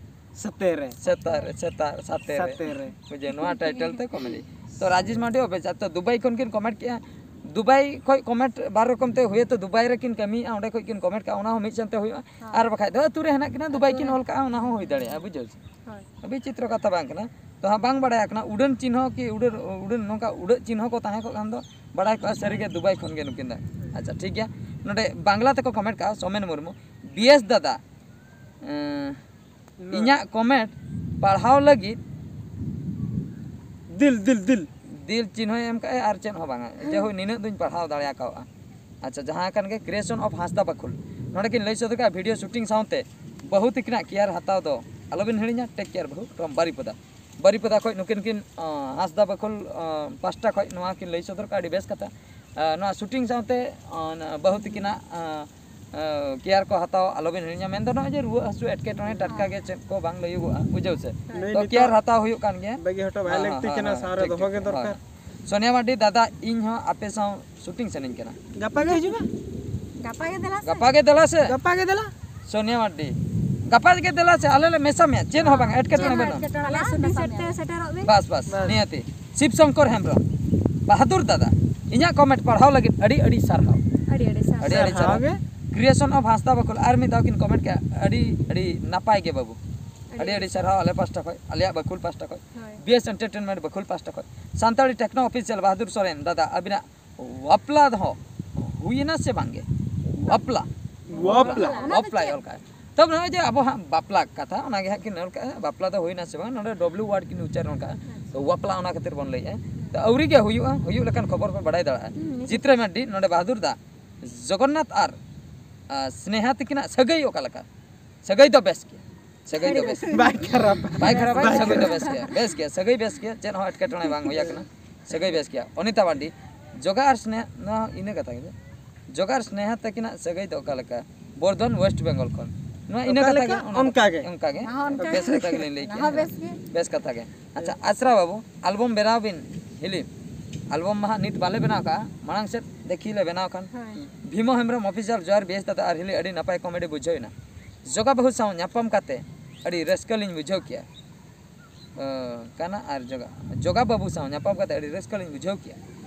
ᱥᱟᱛᱮ ᱨᱮ᱾ ᱥᱮᱛᱟ ᱨᱮ, ᱥᱮᱛᱟ, ᱥᱟᱛᱮ ᱨᱮ᱾ ᱥᱟᱛᱮ ᱨᱮ᱾ ᱵᱩᱡᱷᱟᱹᱣ, ᱱᱚᱣᱟ ᱴᱟᱭᱴᱮᱞ ᱛᱮ ᱠᱚᱢᱮᱰᱤ᱾ ᱛᱚ ᱨᱟᱡᱮᱥ ᱢᱟᱱᱰᱤ ᱚᱯᱷᱤᱥᱤᱭᱟᱞ, ᱛᱚ ᱫᱩᱵᱟᱭ ᱠᱷᱚᱱ ᱠᱤᱱ ᱠᱚᱢᱮᱱᱴ ᱠᱮᱜᱼᱟ᱾ ᱫᱩᱵᱟᱭ ᱠᱷᱚᱡ ᱠᱚᱢᱮᱱᱴ ᱵᱟᱨ ᱨᱚᱠᱚᱢ ᱛᱮ ᱦᱩᱭᱩᱜᱼᱟ, ᱛᱚ ᱫᱩᱵᱟᱭ ᱨᱮᱠᱤᱱ ᱠᱟᱹᱢᱤᱭᱮᱜᱼᱟ, ᱚᱸᱰᱮ ᱠᱷᱚᱡ ᱠᱤᱱ ᱠᱚᱢᱮᱱᱴ ᱠᱟᱜᱼᱟ, ᱚᱱᱟ ᱦᱚᱸ ᱢᱤᱫ ᱥᱟᱶᱛᱮ ᱦᱩᱭᱩᱜᱼᱟ᱾ ᱦᱳᱭ᱾ ᱟᱨ ᱵᱟᱠᱷᱟᱡ ᱫᱚ ᱟᱹᱛᱩ ᱨᱮ ᱦᱮᱱᱟᱜ ᱠᱤᱱᱟ, ᱫᱩᱵᱟᱭ ᱟᱹᱛᱩ ᱠᱤᱱ ᱨᱮ᱾ ᱚᱞ ᱠᱟᱜᱼᱟ, ᱚᱱᱟ ᱦᱚᱸ ᱦᱩᱭ ᱫᱟᱲᱮᱭᱟᱜᱼᱟ, ᱵᱩᱡᱷᱟᱹᱣ ᱥᱮ? ᱦᱳᱭ᱾ ᱵᱤᱪᱤᱛᱨᱚ ᱠᱟᱛᱷᱟ ᱵᱟᱝ ᱠᱟᱱᱟ᱾ ᱛᱚ ᱦᱟᱸᱜ ᱵᱟᱝ ᱵᱟᱲᱟᱭ ᱠᱟᱱᱟ, ᱩᱰᱟᱹᱱ ᱪᱤᱱᱦᱟᱹ ᱠᱤ ᱩᱰᱟᱹᱱ, ᱩᱰᱟᱹᱱ ᱱᱚᱝᱠᱟ ᱩᱰᱟᱹᱜ ᱪᱤᱱᱦᱟᱹ ᱠᱚ ᱛᱟᱦᱮᱸ ᱠᱚᱜ ᱠᱷᱟᱱ ᱫᱚ ᱵᱟᱲᱟᱭ ᱠᱚᱜᱼᱟ ᱥᱟᱹᱨᱤᱜᱮ ᱫᱩᱵᱟᱭ ᱠᱷᱚᱱ ᱜᱮ ᱱᱩᱠᱤᱱ ᱫᱚ᱾ ᱟᱪᱪᱷᱟ, ᱴᱷᱤᱠ ᱜᱮᱭᱟ᱾ ᱱᱚᱰᱮ ᱵᱟᱝᱞᱟ ᱛᱮᱠᱚ ᱠᱚᱢᱮᱱᱴ ᱠᱟᱜᱼᱟ, ᱥᱳᱢᱮᱱ ᱢᱩᱨᱢᱩ, "ᱵᱤᱭᱮᱥ ᱫᱟᱫᱟ, ᱮᱸ, ᱤᱧᱟᱹᱜ ᱠᱚᱢᱮᱱᱴ ᱯᱟᱲᱦᱟᱣ ᱞᱟᱹᱜᱤᱫ ᱫᱤᱞ, ᱫᱤᱞ, ᱫᱤᱞ᱾ ᱫᱤᱞ ᱪᱤᱱᱦᱟᱹᱭ ᱮᱢ ᱠᱟᱜᱼᱟ ᱟᱨ ᱪᱮᱫ ᱦᱚᱸ ᱵᱟᱝᱟ᱾ ᱡᱟᱭᱦᱳᱠ, ᱱᱤᱱᱟᱹᱜ ᱫᱚᱧ ᱯᱟᱲᱦᱟᱣ ᱫᱟᱲᱮ ᱟᱠᱟᱣᱟ᱾ ᱟᱪᱪᱷᱟ, ᱡᱟᱦᱟᱸ ᱠᱟᱱ ᱜᱮ, creation of ᱦᱟᱸᱥᱫᱟ ᱵᱟᱠᱷᱳᱞ᱾ ᱱᱚᱰᱮ ᱠᱤᱱ ᱞᱟᱹᱭ ᱥᱚᱫᱚᱨ ᱠᱟᱜᱼᱟ, video shooting ᱥᱟᱶᱛᱮ ᱵᱟᱹᱦᱩ ᱛᱤᱠᱤᱱᱟᱜ care ᱦᱟᱛᱟᱣ ᱫᱚ ᱟᱞᱚᱵᱤᱱ ᱦᱤᱲᱤᱧᱟ, take care ᱵᱟᱹᱦᱩ from ᱵᱟᱨᱤᱯᱚᱫᱟ᱾ ᱵᱟᱨᱤᱯᱚᱫᱟ ᱠᱷᱚᱡ ᱱᱩᱠᱤᱱ ᱠᱤᱱ, ᱟᱸ, ᱦᱟᱸᱥᱫᱟ ᱵᱟᱠᱷᱳᱞ, ᱟᱸ, ᱯᱟᱥᱴᱟ ᱠᱷᱚᱡ ᱱᱚᱣᱟ ᱠᱤᱱ ᱞᱟᱹᱭ ᱥᱚᱫᱚᱨ ᱠᱟᱜᱼᱟ, ᱟᱹᱰᱤ ᱵᱮᱥ ᱠᱟᱛᱷᱟ᱾ ᱟᱸ, ᱱᱚᱣᱟ shooting ᱥᱟᱶᱛᱮ, ᱟᱸ, ᱵᱟᱹᱦᱩ ᱛᱤᱠᱤᱱᱟᱜ, ᱟᱸ, ᱟᱸ, care ᱠᱚ ᱦᱟᱛᱟᱣ ᱟᱞᱚᱵᱤᱱ ᱦᱤᱲᱤᱧᱟ᱾ ᱢᱮᱱᱫᱚ ᱱᱚᱜᱼᱚᱭ ᱡᱮ ᱨᱩᱣᱟᱹ ᱦᱟᱹᱥᱩ ᱮᱴᱠᱮᱴᱚᱬᱮ ᱴᱟᱴᱠᱟ ᱜᱮ ᱪᱮᱫ ᱠᱚ ᱵᱟᱝ ᱞᱟᱹᱭᱩᱜᱚᱜᱼᱟ, ᱵᱩᱡᱷᱟᱹᱣ ᱥᱮ? ᱱᱩᱭ ᱛᱚ ᱱᱤᱛᱚᱜ care ᱦᱟᱛᱟᱣ ᱦᱩᱭᱩᱜ ᱠᱟᱱ ᱜᱮᱭᱟ᱾ ᱵᱟᱹᱜᱤ ᱦᱚᱴᱚ ᱵᱟᱭ ᱦᱮᱸ, ᱞᱟᱹᱠᱛᱤ ᱦᱮᱸ, ᱠᱟᱱᱟ, ᱦᱮᱸ, ᱥᱟᱶ ᱨᱮ ᱴᱷᱤᱠ, ᱫᱚᱦᱚ ᱴᱷᱤᱠ, ᱜᱮ ᱴᱷᱤᱠ, ᱫᱚᱨᱠᱟᱨ᱾ ᱦᱳᱭ᱾ ᱥᱳᱱᱤᱭᱟ ᱢᱟᱨᱰᱤ, ᱫᱟᱫᱟ, ᱤᱧ ᱦᱚᱸ ᱟᱯᱮ ᱥᱟᱶ ᱥᱩᱴᱤᱝ ᱥᱟᱱᱟᱧ ᱠᱟᱱᱟ᱾ ᱜᱟᱯᱟ ᱜᱮ ᱦᱤᱡᱩᱜ ᱢᱮ᱾ ᱜᱟᱯᱟ ᱜᱮ ᱫᱮᱞᱟ ᱥᱮ᱾ ᱜᱟᱯᱟ ᱜᱮ ᱫᱮᱞᱟ ᱥᱮ᱾ ᱜᱟᱯᱟ ᱜᱮ ᱫᱮᱞᱟ᱾ ᱥᱳᱱᱤᱭᱟ ᱢᱟᱨᱰᱤ, ᱜᱟᱯᱟ ᱜᱮ ᱫᱮᱞᱟ ᱥᱮ, ᱟᱞᱮ ᱞᱮ ᱢᱮᱥᱟ ᱢᱮᱭᱟ, ᱪᱮᱫ ᱦᱚᱸ ᱵᱟᱝ, ᱮᱴᱠᱮᱴᱚᱬᱮ ᱵᱟᱹᱱᱩᱜᱼᱟ᱾ ᱟᱞᱮ ᱥᱩᱴᱤᱝ ᱥᱮᱴ ᱛᱮ ᱥᱮᱴᱮᱨᱚᱜ ᱵᱤᱱ᱾ ᱵᱟᱥ ᱵᱟᱥ, ᱱᱤᱭᱟᱹᱛᱤ᱾ ᱥᱤᱵ ᱥᱚᱝᱠᱚᱨ ᱦᱮᱢᱵᱨᱚᱢ, ᱵᱟᱦᱟᱫᱩᱨ ᱫᱟᱫᱟ, ᱤᱧᱟᱹᱜ ᱠᱚᱢᱮᱱᱴ ᱯᱟᱲᱦᱟᱣ ᱞᱟᱹᱜᱤᱫ ᱟᱹᱰᱤ ᱟᱹᱰᱤ ᱥᱟᱨᱦᱟᱣ᱾ ᱟᱹᱰᱤ ᱟᱹᱰᱤ ᱥᱟᱨᱦᱟᱣ᱾ ᱟᱹᱰᱤ ᱟᱹᱰᱤ ᱥᱟᱨᱦᱟᱣ᱾ ᱜᱮ᱾ Creation of ᱦᱟᱸᱥᱫᱟ ᱵᱟᱠᱷᱳᱞ ᱟᱨ ᱢᱤᱫ ᱫᱷᱟᱣ ᱠᱤᱱ ᱠᱚᱢᱮᱱᱴ ᱠᱮᱜᱼᱟ, ᱟᱹᱰᱤ ᱟᱹᱰᱤ ᱱᱟᱯᱟᱭ ᱜᱮ ᱵᱟᱹᱵᱩ᱾ ᱟᱹᱰᱤ ᱟᱹᱰᱤ ᱥᱟᱨᱦᱟᱣ ᱟᱞᱮ ᱯᱟᱥᱴᱟ ᱠᱷᱚᱱ, ᱟᱞᱮᱭᱟᱜ ᱵᱟᱠᱷᱳᱞ ᱯᱟᱥᱴᱟ ᱠᱷᱚᱱ, ᱦᱳᱭ᱾ ᱵᱤ ᱮᱥ ᱮᱱᱴᱟᱨᱴᱮᱱᱢᱮᱱᱴ ᱵᱟᱠᱷᱳᱞ ᱯᱟᱥᱴᱟ ᱠᱷᱚᱱ, ᱥᱟᱱᱛᱟᱲᱤ ᱴᱮᱠᱱᱳ ᱚᱯᱷᱤᱥᱤᱭᱟᱞ ᱵᱟᱦᱟᱫᱩᱨ ᱥᱚᱨᱮᱱ ᱫᱟᱫᱟ, ᱟᱹᱵᱤᱱᱟᱜ ᱵᱟᱯᱞᱟ ᱫᱚ ᱦᱩᱭᱮᱱᱟ ᱥᱮ ᱵᱟᱝᱜᱮ? ᱵᱟᱯᱞᱟ᱾ ᱵᱟᱯᱞᱟ᱾ ᱚᱱᱟ ᱫᱚ ᱵᱟᱯᱞᱟᱭ ᱪᱮᱫ? ᱚᱞ ᱠᱟᱜᱼᱟ᱾ ᱛᱚᱵᱮ ᱱᱚᱜᱼᱚᱭ ᱡᱮ ᱟᱵᱚ ᱦᱟᱸᱜ ᱵᱟᱯᱞᱟ ᱠᱟᱛᱷᱟ, ᱚᱱᱟ ᱜᱮ ᱦᱟᱸᱜ ᱠᱤᱱ ᱚᱞ ᱠᱟᱜᱼᱟ, ᱵᱟᱯᱞᱟ ᱫᱚ ᱦᱩᱭᱱᱟ ᱥᱮ ᱵᱟᱝ? ᱱᱚᱰᱮ ᱰᱚᱵᱞᱤᱭᱩ ᱣᱟᱨᱰ ᱠᱤᱱ ᱩᱪᱪᱟᱨᱚᱱ ᱠᱟᱜᱼᱟ, ᱛᱚ ᱵᱟᱯᱞᱟ ᱚᱱᱟ ᱠᱷᱟᱹᱛᱤᱨ ᱵᱚᱱ ᱞᱟᱹᱭᱮᱜᱼᱟ᱾ ᱛᱚ ᱟᱹᱣᱨᱤ ᱜᱮ ᱦᱩᱭᱩᱜᱼᱟ, ᱦᱩᱭᱩᱜ ᱞᱮᱠᱟᱱ ᱠᱷᱚᱵᱚᱨ ᱯᱮ ᱵᱟᱲᱟᱭ ᱫᱟᱲᱮᱭᱟᱜᱼᱟ᱾ ᱦᱩᱸ, ᱱᱤᱥᱪᱤᱛ᱾ ᱪᱤᱛᱨᱟ ᱢᱟᱨᱰᱤ, ᱱᱚᱰᱮ ᱵᱟᱦᱟᱫᱩᱨ ᱫᱟ, ᱡᱚᱜᱚᱱᱱᱟᱛᱷ ᱟᱨ ᱟᱨ ᱥᱱᱮᱦᱟ ᱛᱟᱹᱠᱤᱱᱟᱜ ᱥᱟᱹᱜᱟᱹᱭ ᱚᱠᱟ ᱞᱮᱠᱟ? ᱥᱟᱹᱜᱟᱹᱭ ᱫᱚ ᱵᱮᱥ ᱜᱮᱭᱟ᱾ ᱥᱟᱹᱜᱟᱹᱭ ᱫᱚ ᱵᱮᱥ ᱜᱮᱭᱟ᱾ ᱵᱟᱭ ᱠᱷᱟᱨᱟᱯᱟ᱾ ᱵᱟᱭ ᱠᱷᱟᱨᱟᱯᱟ, ᱥᱟᱹᱜᱟᱹᱭ ᱫᱚ ᱵᱮᱥ ᱜᱮᱭᱟ᱾ ᱵᱮᱥ ᱜᱮᱭᱟ, ᱥᱟᱹᱜᱟᱹᱭ ᱵᱮᱥ ᱜᱮᱭᱟ, ᱪᱮᱫ ᱦᱚᱸ ᱮᱴᱠᱮᱴᱚᱬᱮ ᱵᱟᱝ ᱦᱩᱭ ᱟᱠᱟᱱᱟ᱾ ᱥᱟᱹᱜᱟᱹᱭ ᱵᱮᱥ ᱜᱮᱭᱟ᱾ ᱚᱱᱤᱛᱟ ᱢᱟᱨᱰᱤ, ᱡᱚᱜᱟ ᱟᱨ ᱥᱱᱮᱦᱟ, ᱱᱚᱣᱟ ᱤᱱᱟᱹ ᱠᱟᱛᱷᱟ ᱜᱮ᱾ ᱡᱚᱜᱟ ᱟᱨ ᱥᱱᱮᱦᱟ ᱛᱟᱹᱠᱤᱱᱟᱜ ᱥᱟᱹᱜᱟᱹᱭ ᱫᱚ ᱚᱠᱟ ᱞᱮᱠᱟ? ᱵᱚᱨᱫᱷᱚᱱ, ᱳᱭᱮᱥᱴ ᱵᱮᱝᱜᱚᱞ ᱠᱷᱚᱱ᱾ ᱱᱚᱣᱟ ᱤᱱᱟᱹ ᱚᱠᱟ ᱠᱟᱛᱷᱟ ᱞᱮᱠᱟ? ᱜᱮ, ᱚᱱᱟ ᱚᱱᱠᱟ ᱜᱮ᱾ ᱚᱱᱠᱟ ᱜᱮ᱾ ᱦᱚᱸ, ᱚᱱᱠᱟ ᱵᱮᱥ ᱜᱮ᱾ ᱠᱟᱛᱷᱟ ᱜᱮᱞᱤᱧ ᱞᱟᱹᱭ ᱚᱱᱟ ᱠᱮᱜᱼᱟ᱾ ᱦᱚᱸ ᱵᱮᱥ ᱜᱮ᱾ ᱵᱮᱥ ᱠᱟᱛᱷᱟ ᱜᱮ᱾ ᱟᱪᱪᱷᱟ, ᱟᱥᱨᱟ ᱵᱟᱹᱵᱩ, ᱟᱞᱵᱚᱢ ᱵᱮᱱᱟᱣ ᱵᱤᱱ ᱦᱤᱞᱤ᱾ ᱟᱞᱵᱚᱢ ᱢᱟ ᱦᱟᱸᱜ ᱱᱤᱛ ᱵᱟᱞᱮ ᱵᱮᱱᱟᱣ ᱠᱟᱜᱼᱟ, ᱢᱟᱲᱟᱝ ᱥᱮᱫ ᱫᱮᱠᱷᱤ ᱞᱮ ᱵᱮᱱᱟᱣ ᱠᱷᱟᱱ᱾ ᱦᱳᱭ᱾ ᱵᱷᱤᱢᱚ ᱦᱮᱢᱵᱨᱚᱢ ᱚᱯᱷᱤᱥᱤᱭᱟᱞ, ᱡᱚᱦᱟᱨ ᱵᱮᱥ ᱫᱟᱫᱟ ᱟᱨ ᱦᱤᱞᱤ, ᱟᱹᱰᱤ ᱱᱟᱯᱟᱭ ᱠᱚᱢᱮᱰᱤ ᱵᱩᱡᱷᱟᱹᱣ ᱮᱱᱟ᱾ ᱡᱚᱜᱟ ᱵᱟᱹᱦᱩ ᱥᱟᱶ ᱧᱟᱯᱟᱢ ᱠᱟᱛᱮ ᱟᱹᱰᱤ ᱨᱟᱹᱥᱠᱟᱹ ᱞᱤᱧ ᱵᱩᱡᱷᱟᱹᱣ ᱠᱮᱜᱼᱟ᱾ ᱚ, ᱠᱟᱱᱟ ᱟᱨ ᱡᱚᱜᱟ, ᱡᱚᱜᱟ ᱵᱟᱹᱵᱩ ᱥᱟᱶ ᱧᱟᱯᱟᱢ ᱠᱟᱛᱮ ᱟᱹᱰᱤ ᱨᱟᱹᱥᱠᱟᱹ ᱞᱤᱧ ᱵᱩᱡᱷᱟᱹᱣ ᱠᱮᱜᱼᱟ᱾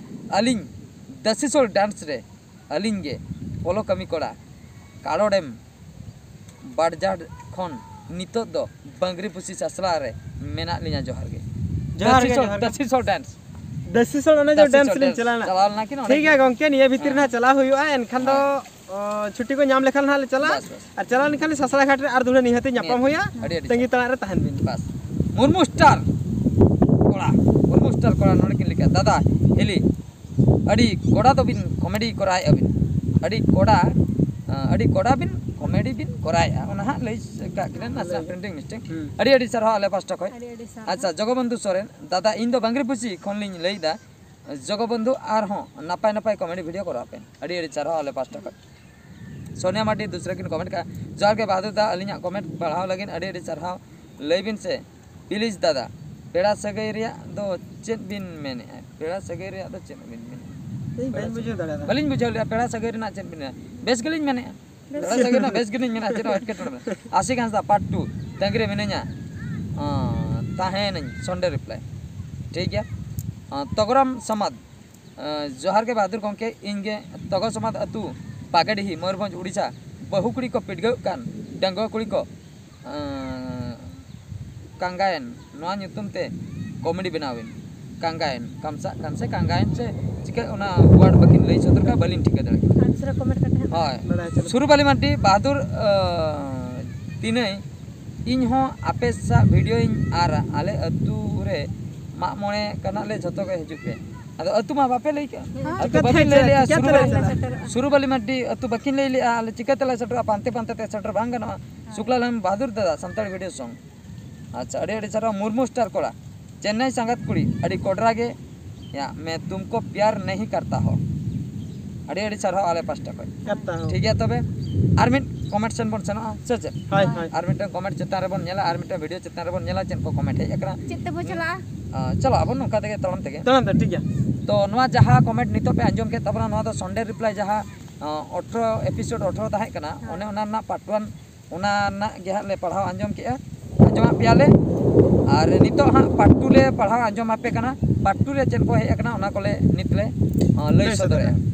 ᱟᱹᱞᱤᱧ ᱫᱟᱹᱥᱤᱥᱳᱞ ᱰᱟᱱᱥ ᱨᱮ ᱟᱹᱞᱤᱧ ᱜᱮ ᱯᱚᱞᱚ ᱠᱟᱹᱢᱤ ᱠᱚᱲᱟ, ᱠᱟᱲᱚᱲᱮᱢ ᱵᱟᱲᱡᱟᱲ ᱠᱷᱚᱱ ᱱᱤᱛᱚᱜ ᱫᱚ ᱵᱟᱝᱨᱤ ᱯᱩᱥᱤ ᱥᱟᱥᱞᱟ ᱨᱮ ᱢᱮᱱᱟᱜ ᱞᱤᱧᱟ᱾ ᱡᱚᱦᱟᱨ ᱜᱮ᱾ ᱡᱚᱦᱟᱨ ᱜᱮ, ᱫᱟᱹᱥᱤᱥᱳᱞ, ᱡᱚᱦᱟᱨ ᱜᱮ᱾ ᱫᱟᱹᱥᱤᱥᱳᱞ ᱰᱟᱱᱥ᱾ ᱫᱟᱹᱥᱤᱥᱳᱞ ᱚᱱᱮ ᱡᱮ ᱫᱟᱹᱥᱤᱥᱳᱞ ᱰᱟᱱᱥ ᱞᱤᱧ ᱰᱟᱱᱥ᱾ ᱪᱟᱞᱟᱣ ᱞᱮᱱᱟ᱾ ᱪᱟᱞᱟᱣ ᱞᱮᱱᱟ ᱠᱤᱱ ᱚᱸᱰᱮ ᱴᱷᱤᱠ ᱜᱮᱭᱟ ᱠᱤᱱ? ᱜᱚᱝᱠᱮ, ᱱᱤᱭᱟᱹ ᱵᱷᱤᱛᱤᱨ ᱨᱮ ᱦᱮᱸ᱾ ᱦᱟᱸᱜ ᱪᱟᱞᱟᱣ ᱦᱩᱭᱩᱜᱼᱟ, ᱮᱱᱠᱷᱟᱱ ᱫᱚ ᱦᱮᱸ᱾ ᱚ, ᱪᱷᱩᱴᱤ ᱠᱚ ᱧᱟᱢ ᱞᱮᱠᱷᱟᱱ ᱦᱟᱸᱜ ᱞᱮ ᱪᱟᱞᱟᱜᱼᱟ᱾ ᱵᱟᱥ, ᱵᱟᱥ᱾ ᱟᱨ ᱪᱟᱞᱟᱣ ᱞᱮᱱᱠᱷᱟᱱ ᱞᱮ ᱥᱟᱥᱲᱟ ᱜᱷᱟᱴ ᱨᱮ ᱟᱨ ᱫᱩᱦᱲᱟᱹ ᱱᱤᱦᱟᱹᱛ ᱧᱟᱯᱟᱢ ᱱᱤᱦᱟᱹᱛ᱾ ᱦᱩᱭᱩᱜᱼᱟ᱾ ᱟᱹᱰᱤ ᱟᱹᱰᱤ ᱛᱟᱺᱜᱤ ᱛᱟᱲᱟᱜ ᱨᱮ ᱛᱟᱦᱮᱱ ᱵᱤᱱ᱾ ᱵᱟᱥ᱾ ᱢᱩᱨᱢᱩ ᱥᱴᱟᱨ ᱠᱚᱲᱟ, ᱢᱩᱨᱢᱩ ᱥᱴᱟᱨ ᱠᱚᱲᱟ ᱱᱚᱰᱮ ᱠᱤᱱ ᱞᱟᱹᱭ ᱠᱮᱜᱼᱟ, ᱫᱟᱫᱟ ᱦᱤᱞᱤ, ᱟᱹᱰᱤ ᱠᱚᱲᱟ ᱫᱚᱵᱤᱱ ᱠᱚᱢᱮᱰᱤ ᱠᱚᱨᱟᱣᱮᱫᱼᱟ ᱵᱤᱱ, ᱟᱹᱰᱤ ᱠᱚᱲᱟ, ᱟᱹᱰᱤ ᱠᱚᱲᱟ ᱵᱤᱱ ᱠᱚᱢᱮᱰᱤ ᱵᱤᱱ ᱠᱚᱨᱟᱣᱮᱫᱼᱟ, ᱚᱱᱟ ᱦᱟᱸᱜ ᱞᱟᱹᱭ ᱠᱟᱜ ᱠᱤᱱᱟ, ᱱᱟᱥᱮᱱᱟᱜ ᱯᱨᱤᱱᱴᱤᱝ ᱢᱤᱥᱴᱮᱠ᱾ ᱦᱩᱸ᱾ ᱟᱹᱰᱤ ᱟᱹᱰᱤ ᱥᱟᱨᱦᱟᱣ ᱟᱞᱮ ᱯᱟᱥᱴᱟ ᱠᱷᱚᱱ᱾ ᱟᱹᱰᱤ ᱟᱹᱰᱤ ᱥᱟᱨᱦᱟᱣ᱾ ᱟᱪᱪᱷᱟ, ᱡᱚᱜᱚᱵᱚᱱᱫᱷᱩ ᱥᱚᱨᱮᱱ, ᱫᱟᱫᱟ, ᱤᱧ ᱫᱚ ᱵᱟᱝᱨᱤ ᱯᱩᱥᱤ ᱠᱷᱚᱱ ᱞᱤᱧ ᱞᱟᱹᱭᱫᱟ᱾ ᱡᱚᱜᱚᱵᱚᱱᱫᱷᱩ, ᱟᱨᱦᱚᱸ ᱱᱟᱯᱟᱭ ᱱᱟᱯᱟᱭ ᱠᱚᱢᱮᱰᱤ ᱵᱷᱤᱰᱤᱭᱳ ᱠᱚᱨᱟᱣ ᱯᱮ᱾ ᱟᱹᱰᱤ ᱟᱹᱰᱤ ᱥᱟᱨᱦᱟᱣ ᱟᱞᱮ ᱯᱟᱥᱴᱟ ᱠᱷᱚᱱ᱾ ᱥᱳᱱᱤᱭᱟ ᱢᱟᱨᱰᱤ ᱫᱩᱥᱨᱟ ᱠᱤᱱ ᱠᱚᱢᱮᱱᱴ ᱠᱟᱜᱼᱟ, ᱡᱚᱦᱟᱨ ᱜᱮ ᱵᱟᱦᱟᱫᱩᱨ ᱫᱟ, ᱟᱹᱞᱤᱧᱟᱜ ᱠᱚᱢᱮᱱᱴ ᱯᱟᱲᱦᱟᱣ ᱞᱟᱹᱜᱤᱫ ᱟᱹᱰᱤ ᱟᱹᱰᱤ ᱥᱟᱨᱦᱟᱣ᱾ ᱞᱟᱹᱭ ᱵᱤᱱ ᱥᱮ ᱯᱞᱤᱡᱽ ᱫᱟᱫᱟ, ᱯᱮᱲᱟ ᱥᱟᱹᱜᱟᱹᱭ ᱨᱮᱭᱟᱜ ᱫᱚ ᱪᱮᱫ ᱵᱤᱱ ᱢᱮᱱᱮᱫᱼᱟ? ᱯᱮᱲᱟ ᱥᱟᱹᱜᱟᱹᱭ ᱨᱮᱭᱟᱜ ᱫᱚ ᱪᱮᱫ ᱵᱤᱱ ᱢᱮᱱᱮᱫᱼᱟ? ᱤᱧ ᱵᱟᱹᱧ ᱵᱩᱡᱷᱟᱹᱣ ᱫᱟᱲᱮᱭᱟᱫᱟ᱾ ᱵᱟᱹᱞᱤᱧ ᱵᱩᱡᱷᱟᱹᱣ ᱞᱮᱫᱼᱟ, ᱯᱮᱲᱟ ᱥᱟᱹᱜᱟᱹᱭ ᱨᱮᱱᱟᱜ ᱪᱮᱫ ᱵᱤᱱ ᱢᱮᱱᱟ? ᱵᱮᱥ ᱜᱮᱞᱤᱧ ᱢᱮᱱᱮᱫᱼᱟ᱾ ᱯᱮᱲᱟ ᱥᱟᱹᱜᱟᱹᱭ ᱨᱮᱱᱟᱜ ᱵᱮᱥ ᱜᱮᱞᱤᱧ ᱢᱮᱱᱟ, ᱪᱮᱫ ᱦᱚᱸ ᱮᱴᱠᱮᱴᱚᱬᱮ ᱵᱟᱹᱱᱩᱜᱼᱟ᱾ ᱟᱥᱤᱠ ᱦᱟᱸᱥᱫᱟ ᱯᱟᱨᱴ ᱴᱩ, ᱛᱟᱺᱜᱤ ᱨᱮ ᱢᱤᱱᱟᱹᱧᱟ᱾ ᱟᱸ, ᱛᱟᱦᱮᱱᱟᱹᱧ, ᱥᱚᱱᱰᱮ ᱨᱤᱯᱞᱟᱭ᱾ ᱴᱷᱤᱠ ᱜᱮᱭᱟ᱾ ᱟᱸ, ᱛᱚᱜᱨᱟᱢ ᱥᱟᱢᱟᱫ, ᱟᱸ, ᱡᱚᱦᱟᱨ ᱜᱮ ᱵᱟᱦᱟᱫᱩᱨ ᱜᱚᱢᱠᱮ, ᱤᱧ ᱜᱮ ᱛᱚᱜᱚ ᱥᱟᱢᱟᱫ ᱟᱹᱛᱩ, ᱯᱟᱜᱟᱰᱤᱦᱤ, ᱢᱚᱭᱩᱨᱵᱷᱚᱸᱡᱽ, ᱩᱲᱤᱥᱥᱟ᱾ ᱵᱟᱹᱦᱩ ᱠᱩᱲᱤ ᱠᱚ ᱯᱤᱰᱜᱟᱹᱜ ᱠᱟᱱ ᱰᱟᱺᱜᱩᱣᱟᱹ ᱠᱩᱲᱤ ᱠᱚ, ᱟᱸ, ᱠᱟᱝᱜᱟᱭᱮᱱ ᱱᱚᱣᱟ ᱧᱩᱛᱩᱢ ᱛᱮ ᱠᱚᱢᱮᱰᱤ ᱵᱮᱱᱟᱣᱤᱱ᱾ ᱠᱟᱝᱜᱟᱭᱮᱱ, ᱠᱟᱢᱥᱟᱜ ᱠᱟᱱ ᱥᱮ ᱠᱟᱝᱜᱟᱭᱮᱱ ᱥᱮ ᱪᱤᱠᱟᱹ, ᱚᱱᱟ ᱣᱟᱨᱰ ᱵᱟᱹᱠᱤᱱ ᱞᱟᱹᱭ ᱥᱚᱫᱚᱨ ᱠᱟᱜᱼᱟ, ᱵᱟᱹᱞᱤᱧ ᱴᱷᱤᱠᱟᱹ ᱫᱟᱲᱮᱭᱟᱜ ᱠᱟᱱᱟ᱾ ᱟᱨ ᱫᱚᱥᱨᱟ ᱠᱚᱢᱮᱱᱴ ᱠᱟᱛᱮ ᱦᱟᱸᱜ᱾ ᱦᱳᱭ᱾ ᱵᱟᱲᱟᱭ ᱦᱚᱪᱚ ᱞᱮ᱾ ᱥᱩᱨᱩᱵᱟᱞᱤ ᱢᱟᱨᱰᱤ, ᱵᱟᱦᱟᱫᱩᱨ, ᱟᱸ, ᱛᱤᱱᱟᱹᱭ, ᱤᱧ ᱦᱚᱸ ᱟᱯᱮ ᱥᱟᱶ ᱵᱷᱤᱰᱤᱭᱳᱧ ᱟᱨ ᱟᱞᱮ ᱟᱹᱛᱩ ᱨᱮ ᱢᱟᱜ ᱢᱚᱬᱮ ᱠᱟᱱᱟ ᱞᱮ, ᱡᱷᱚᱛᱚ ᱜᱮ ᱦᱤᱡᱩᱜ ᱯᱮ᱾ ᱟᱫᱚ ᱟᱹᱛᱩ ᱢᱟ ᱵᱟᱯᱮ ᱞᱟᱹᱭ ᱠᱮᱜᱼᱟ᱾ ᱦᱮᱸ᱾ ᱟᱹᱛᱩ ᱪᱤᱠᱟᱹᱛᱮ ᱵᱟᱹᱠᱤᱱ ᱞᱟᱹᱭ ᱞᱮᱜᱼᱟ, ᱪᱤᱠᱟᱹᱛᱮ ᱥᱩᱨᱩᱵᱟᱞᱤ, ᱞᱮ ᱥᱮᱴᱮᱨᱚᱜᱼᱟ? ᱥᱩᱨᱩᱵᱟᱞᱤ ᱢᱟᱨᱰᱤ ᱟᱹᱛᱩ ᱵᱟᱹᱠᱤᱱ ᱞᱟᱹᱭ ᱞᱮᱜᱼᱟ, ᱟᱞᱮ ᱪᱤᱠᱟᱹ ᱛᱮᱞᱮ ᱥᱮᱴᱮᱨᱚᱜᱼᱟ? ᱯᱟᱱᱛᱮ ᱯᱟᱱᱛᱮ ᱛᱮ ᱥᱮᱴᱮᱨ ᱵᱟᱝ ᱜᱟᱱᱚᱜᱼᱟ᱾ ᱦᱮᱸ᱾ ᱥᱩᱠᱞᱟᱞᱟᱞ ᱵᱟᱦᱟᱫᱩᱨ ᱫᱟᱫᱟ, ᱥᱟᱱᱛᱟᱲ ᱵᱷᱤᱰᱤᱭᱳ ᱥᱚᱝ᱾ ᱟᱪᱪᱷᱟ, ᱟᱹᱰᱤ ᱟᱹᱰᱤ ᱥᱟᱨᱦᱟᱣ ᱢᱩᱨᱢᱩ ᱥᱴᱟᱨ ᱠᱚᱲᱟ᱾ ᱪᱮᱱᱱᱟᱭ ᱥᱟᱸᱜᱟᱛ ᱠᱩᱲᱤ, ᱟᱹᱰᱤ ᱠᱚᱰᱨᱟ ᱜᱮ᱾ ᱭᱟ, ᱢᱮ ᱛᱩᱢᱠᱚ ᱯᱭᱟᱨ ᱱᱟᱦᱤ ᱠᱟᱨᱛᱟ ᱦᱚ᱾ ᱟᱹᱰᱤ ᱟᱹᱰᱤ ᱥᱟᱨᱦᱟᱣ ᱟᱞᱮ ᱯᱟᱥᱴᱟ ᱠᱷᱚᱱ᱾ ᱠᱟᱨᱛᱟ ᱦᱚ᱾ ᱴᱷᱤᱠ ᱜᱮᱭᱟ, ᱛᱚᱵᱮ ᱟᱨ ᱢᱤᱫ ᱠᱚᱢᱮᱱᱴ ᱥᱮᱱ ᱵᱚᱱ ᱥᱮᱱᱚᱜᱼᱟ, ᱥᱮ ᱪᱮᱫ? ᱦᱳᱭ, ᱦᱳᱭ᱾ ᱟᱨ ᱢᱤᱫᱴᱟᱝ ᱠᱚᱢᱮᱱᱴ ᱪᱮᱛᱟᱱ ᱨᱮᱵᱚᱱ ᱧᱮᱞᱟ, ᱟᱨ ᱢᱤᱫᱴᱟᱝ ᱵᱷᱤᱰᱤᱭᱳ ᱪᱮᱛᱟᱱ ᱨᱮᱵᱚᱱ ᱧᱮᱞᱟ ᱪᱮᱫ ᱠᱚ ᱠᱚᱢᱮᱱᱴ ᱦᱮᱡ ᱟᱠᱟᱱᱟ᱾ ᱪᱮᱫ ᱛᱮᱵᱚ ᱪᱟᱞᱟᱜᱼᱟ? ᱟᱸ, ᱪᱟᱞᱟᱜ ᱟᱵᱚᱱ ᱱᱚᱝᱠᱟ ᱛᱮᱜᱮ ᱛᱟᱲᱟᱢ ᱛᱮᱜᱮ᱾ ᱛᱟᱲᱟᱢ ᱛᱮ, ᱴᱷᱤᱠ ᱜᱮᱭᱟ᱾ ᱛᱚ ᱱᱚᱣᱟ ᱡᱟᱦᱟᱸ ᱠᱚᱢᱮᱱᱴ ᱱᱤᱛᱚᱜ ᱯᱮ ᱟᱸᱡᱚᱢ ᱠᱮᱫ ᱛᱟᱵᱚᱱᱟ, ᱱᱚᱣᱟ ᱫᱚ ᱥᱚᱱᱰᱮ ᱨᱤᱯᱞᱟᱭ ᱡᱟᱦᱟᱸ, ᱟᱸ, ᱟᱴᱷᱨᱚ, ᱮᱯᱤᱥᱳᱰ ᱟᱴᱷᱨᱚ ᱛᱟᱦᱮᱸ ᱠᱟᱱᱟ, ᱦᱮᱸ᱾ ᱚᱱᱮ ᱚᱱᱟ ᱨᱮᱱᱟᱜ ᱯᱟᱨᱴ ᱚᱣᱟᱱ, ᱚᱱᱟ ᱨᱮᱱᱟᱜ ᱜᱮ ᱦᱟᱸᱜ ᱞᱮ ᱯᱟᱲᱦᱟᱣ ᱟᱸᱡᱚᱢ ᱠᱮᱜᱼᱟ, ᱟᱸᱡᱚᱢᱟᱜ ᱯᱮᱭᱟᱞᱮ᱾ ᱟᱨ ᱱᱤᱛᱚᱜ ᱦᱟᱸᱜ ᱯᱟᱨᱴ ᱴᱩ ᱞᱮ ᱯᱟᱲᱦᱟᱣ ᱟᱸᱡᱚᱢ ᱟᱯᱮ ᱠᱟᱱᱟ, ᱯᱟᱨᱴ ᱴᱩ ᱨᱮ ᱪᱮᱫ ᱠᱚ ᱦᱮᱡ ᱟᱠᱟᱱᱟ ᱚᱱᱟ ᱠᱚᱞᱮ ᱱᱤᱛ ᱞᱮ, ᱟᱸ, ᱞᱟᱹᱭ ᱞᱟᱹᱭ ᱥᱚᱫᱚᱨᱮᱜᱼᱟ᱾ ᱥᱚᱫᱚᱨᱮᱜᱼᱟ᱾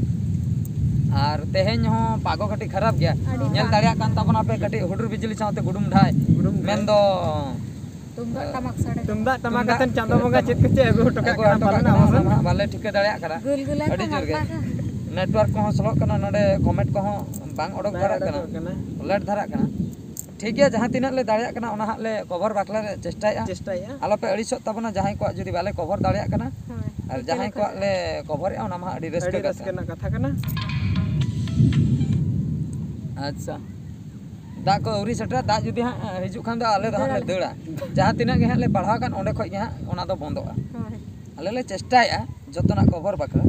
ᱟᱨ ᱛᱮᱦᱮᱧ ᱦᱚᱸ ᱯᱟᱜᱚ ᱠᱟᱹᱴᱤᱡ ᱠᱷᱟᱨᱟᱯ ᱜᱮᱭᱟ, ᱟᱹᱰᱤ ᱧᱮᱞ ᱠᱷᱟᱨᱟᱯ᱾ ᱫᱟᱲᱮᱭᱟᱜ ᱠᱟᱱ ᱛᱟᱵᱚᱱᱟ ᱯᱮ ᱠᱟᱹᱴᱤᱡ ᱦᱩᱰᱩᱨ ᱵᱤᱡᱽᱞᱤ ᱥᱟᱶᱛᱮ ᱜᱩᱰᱩᱢ ᱰᱷᱟᱭ, ᱜᱩᱰᱩᱢ ᱰᱷᱟᱭ᱾ ᱢᱮᱱᱫᱚ ᱛᱩᱢᱫᱟᱜ ᱴᱟᱢᱟᱠ ᱥᱟᱰᱮ᱾ ᱛᱩᱢᱫᱟᱜ ᱴᱟᱢᱟᱠ ᱛᱩᱢᱫᱟᱜ ᱟᱛᱮᱱ ᱪᱟᱸᱫᱚ ᱵᱚᱸᱜᱟ ᱪᱮᱫ ᱠᱚᱪᱚᱭ ᱟᱹᱜᱩ ᱦᱚᱴᱚ ᱠᱟᱜ ᱟᱹᱜᱩ ᱠᱟᱱᱟ ᱦᱚᱴᱚ ᱠᱟᱜ ᱯᱟᱞᱮᱱ ᱠᱟᱱᱟ, ᱟᱵᱚ ᱚᱱᱟ ᱥᱮᱱ᱾ ᱢᱟ ᱵᱟᱞᱮ ᱴᱷᱤᱠᱟᱹ ᱫᱟᱲᱮᱭᱟᱜ ᱠᱟᱱᱟ᱾ ᱜᱩᱞᱜᱩᱞᱟ ᱟᱹᱰᱤ ᱠᱚ ᱡᱳᱨ ᱜᱮ᱾ ᱢᱟᱛᱟ ᱠᱚ᱾ ᱱᱮᱴᱣᱟᱨᱠ ᱠᱚᱦᱚᱸ ᱥᱞᱳᱜ ᱠᱟᱱᱟ, ᱱᱚᱰᱮ ᱠᱚᱢᱮᱱᱴ ᱠᱚᱦᱚᱸ ᱵᱟᱝ ᱚᱰᱚᱠ ᱵᱟᱝ ᱫᱷᱟᱨᱟᱜ ᱠᱟᱱᱟ᱾ ᱚᱰᱚᱠᱚᱜ ᱠᱟᱱᱟ᱾ ᱞᱮᱴ ᱫᱷᱟᱨᱟᱜ ᱠᱟᱱᱟ᱾ ᱴᱷᱤᱠ ᱜᱮᱭᱟ, ᱡᱟᱦᱟᱸ ᱛᱤᱱᱟᱹᱜ ᱞᱮ ᱫᱟᱲᱮᱭᱟᱜ ᱠᱟᱱᱟ ᱚᱱᱟ ᱦᱟᱸᱜ ᱞᱮ ᱠᱚᱵᱷᱟᱨ ᱵᱟᱠᱷᱨᱟ ᱞᱮ ᱪᱮᱥᱴᱟᱭᱮᱫᱼᱟ᱾ ᱪᱮᱥᱴᱟᱭᱮᱫᱼᱟ᱾ ᱟᱞᱚᱯᱮ ᱟᱹᱲᱤᱥᱚᱜ ᱛᱟᱵᱚᱱᱟ ᱡᱟᱦᱟᱸᱭ ᱠᱚᱣᱟᱜ ᱡᱩᱫᱤ ᱵᱟᱞᱮ ᱠᱚᱵᱷᱟᱨ ᱫᱟᱲᱮᱭᱟᱜ ᱠᱟᱱᱟ᱾ ᱦᱳᱭ᱾ ᱟᱨ ᱴᱷᱤᱠ ᱡᱟᱦᱟᱸᱭ ᱜᱮᱭᱟ᱾ ᱠᱚᱣᱟᱜ ᱞᱮ ᱠᱚᱵᱷᱟᱨᱮᱫᱼᱟ ᱚᱱᱟ ᱢᱟ ᱟᱹᱰᱤ ᱨᱟᱹᱥᱠᱟᱹ ᱟᱹᱰᱤ ᱠᱟᱛᱷᱟ᱾ ᱨᱟᱹᱥᱠᱟᱹ ᱨᱮᱱᱟᱜ ᱠᱟᱛᱷᱟ ᱠᱟᱱᱟ᱾ ᱟᱪᱪᱷᱟ᱾ ᱫᱟᱜ ᱠᱚ ᱟᱹᱣᱨᱤ ᱥᱮᱴᱮᱨᱟ, ᱫᱟᱜ ᱡᱩᱫᱤ ᱦᱟᱸᱜ ᱦᱤᱡᱩᱜ ᱠᱷᱟᱱ ᱫᱚ ᱟᱞᱮ ᱫᱚ ᱦᱟᱸᱜ ᱞᱮ ᱫᱟᱹᱲᱟ᱾ ᱫᱟᱹᱲᱟ᱾ ᱡᱟᱦᱟᱸ ᱛᱤᱱᱟᱹᱜ ᱜᱮ ᱦᱟᱸᱜ ᱞᱮ ᱯᱟᱲᱦᱟᱣ ᱠᱟᱱ ᱚᱸᱰᱮ ᱠᱷᱚᱡ ᱜᱮ ᱦᱟᱸᱜ ᱚᱱᱟ ᱫᱚ ᱵᱚᱱᱫᱚᱜᱼᱟ᱾ ᱦᱳᱭ᱾ ᱟᱞᱮ ᱞᱮ ᱪᱮᱥᱴᱟᱭᱮᱫᱼᱟ ᱡᱚᱛᱚᱱᱟᱜ ᱠᱚᱵᱷᱚᱨ ᱵᱟᱠᱷᱨᱟ᱾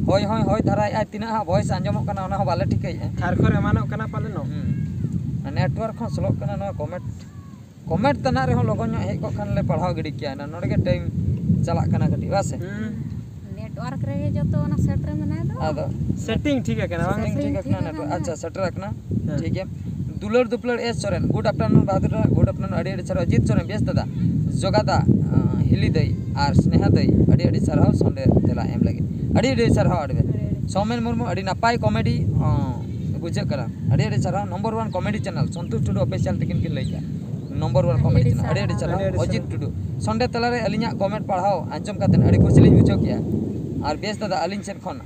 ᱦᱚᱭ ᱦᱚᱸᱭ ᱦᱚᱭ ᱫᱷᱟᱨᱟᱭᱮᱫᱼᱟᱭ, ᱛᱤᱱᱟᱹᱜ ᱦᱟᱸᱜ ᱵᱷᱚᱭᱮᱥ ᱟᱸᱡᱚᱢᱚᱜ ᱠᱟᱱᱟ ᱚᱱᱟ ᱦᱚᱸ ᱵᱟᱞᱮ ᱴᱷᱤᱠᱟᱹᱭᱮᱫᱼᱟ᱾ ᱠᱷᱟᱨ ᱠᱷᱚᱨ ᱮᱢᱟᱱᱚᱜ ᱠᱟᱱᱟ ᱯᱟᱞᱮᱱᱚᱜ᱾ ᱦᱩᱸ᱾ ᱱᱮᱴᱣᱟᱨᱠ ᱦᱚᱸ ᱥᱞᱳᱜ ᱠᱟᱱᱟ, ᱱᱚᱣᱟ ᱠᱚᱢᱮᱱᱴ ᱠᱚᱢᱮᱱᱴ ᱛᱟᱱᱟᱜ ᱨᱮᱦᱚᱸ ᱞᱚᱜᱚᱱ ᱧᱚᱜ ᱦᱮᱡ ᱠᱚᱜ ᱠᱷᱟᱱ ᱞᱮ ᱯᱟᱲᱦᱟᱣ ᱜᱤᱰᱤ ᱠᱮᱭᱟ᱾ ᱱᱚᱰᱮ ᱜᱮ ᱴᱟᱭᱤᱢ ᱪᱟᱞᱟᱜ ᱠᱟᱱᱟ ᱠᱟᱹᱴᱤᱡ, ᱵᱟᱝ ᱥᱮ? ᱦᱩᱸ᱾ ᱱᱮᱴᱣᱟᱨᱠ ᱨᱮᱜᱮ ᱡᱚᱛᱚ ᱚᱱᱟ ᱥᱮᱴ ᱨᱮ ᱢᱮᱱᱟᱭ ᱫᱚ᱾ ᱟᱫᱚ ᱥᱮᱴᱤᱝ ᱴᱷᱤᱠ ᱟᱠᱟᱱᱟ, ᱵᱟᱝ? ᱥᱮᱴᱤᱝ ᱴᱷᱤᱠ ᱟᱠᱟᱱᱟ ᱱᱮᱴᱣᱟᱨᱠ᱾ ᱟᱪᱪᱷᱟ, ᱥᱮᱴᱮᱨ ᱟᱠᱟᱱᱟ᱾ ᱦᱮᱸ᱾ ᱴᱷᱤᱠ ᱜᱮᱭᱟ᱾ ᱫᱩᱞᱟᱹᱲ ᱫᱩᱯᱞᱟᱹᱲ ᱮᱥ ᱥᱚᱨᱮᱱ, ᱜᱩᱰ ᱟᱯᱴᱟᱨᱱᱩᱱ ᱵᱟᱦᱟᱫᱩᱨ ᱫᱟ, ᱜᱩᱰ ᱟᱯᱴᱟᱨᱱᱩᱱ, ᱟᱹᱰᱤ ᱟᱹᱰᱤ ᱥᱟᱨᱦᱟᱣ᱾ ᱡᱤᱛ ᱥᱚᱨᱮᱱ, ᱵᱮᱥ ᱫᱟᱫᱟ, ᱡᱚᱜᱟ ᱫᱟ, ᱟᱸ, ᱦᱤᱞᱤ ᱫᱟᱹᱭ ᱟᱨ ᱥᱱᱮᱦᱟ ᱫᱟᱹᱭ, ᱟᱹᱰᱤ ᱟᱹᱰᱤ ᱥᱟᱨᱦᱟᱣ ᱥᱚᱸᱰᱮ ᱛᱮᱞᱟ ᱮᱢ ᱞᱟᱹᱜᱤᱫ᱾ ᱟᱹᱰᱤ ᱟᱹᱰᱤ ᱥᱟᱨᱦᱟᱣ, ᱟᱹᱰᱤ ᱵᱮᱥ᱾ ᱟᱹᱰᱤ ᱟᱹᱰᱤ᱾ ᱥᱚᱢᱮᱱ ᱢᱩᱨᱢᱩ, ᱟᱹᱰᱤ ᱱᱟᱯᱟᱭ ᱠᱚᱢᱮᱰᱤ, ᱟᱸ, ᱵᱩᱡᱷᱟᱹᱜ ᱠᱟᱱᱟ᱾ ᱟᱹᱰᱤ ᱟᱹᱰᱤ ᱥᱟᱨᱦᱟᱣ᱾ Number one comedy channel, Santosh Tudu official ᱛᱟᱹᱠᱤᱱ ᱠᱤᱱ ᱞᱟᱹᱭ ᱠᱮᱜᱼᱟ᱾ ᱱᱚᱢᱵᱚᱨ ᱚᱣᱟᱱ ᱟᱹᱰᱤ ᱠᱚᱢᱮᱰᱤ ᱟᱹᱰᱤ ᱪᱮᱱᱮᱞ, ᱟᱹᱰᱤ ᱟᱹᱰᱤ ᱥᱟᱨᱦᱟᱣ᱾ ᱥᱟᱨᱦᱟᱣ᱾ ᱟᱹᱰᱤ ᱟᱹᱰᱤ ᱚᱡᱤᱛ ᱥᱟᱨᱦᱟᱣ᱾ ᱴᱩᱰᱩ, ᱥᱚᱸᱰᱮ ᱛᱟᱞᱟᱨᱮ ᱟᱹᱞᱤᱧᱟᱜ ᱠᱚᱢᱮᱱᱴ ᱯᱟᱲᱦᱟᱣ ᱟᱸᱡᱚᱢ ᱠᱟᱛᱮ ᱟᱹᱰᱤ ᱠᱩᱥᱤ ᱞᱤᱧ ᱵᱩᱡᱷᱟᱹᱣ ᱠᱮᱜᱼᱟ᱾ ᱟᱨ ᱵᱮᱥ ᱫᱟᱫᱟ, ᱟᱹᱞᱤᱧ ᱥᱮᱫ ᱠᱷᱚᱱ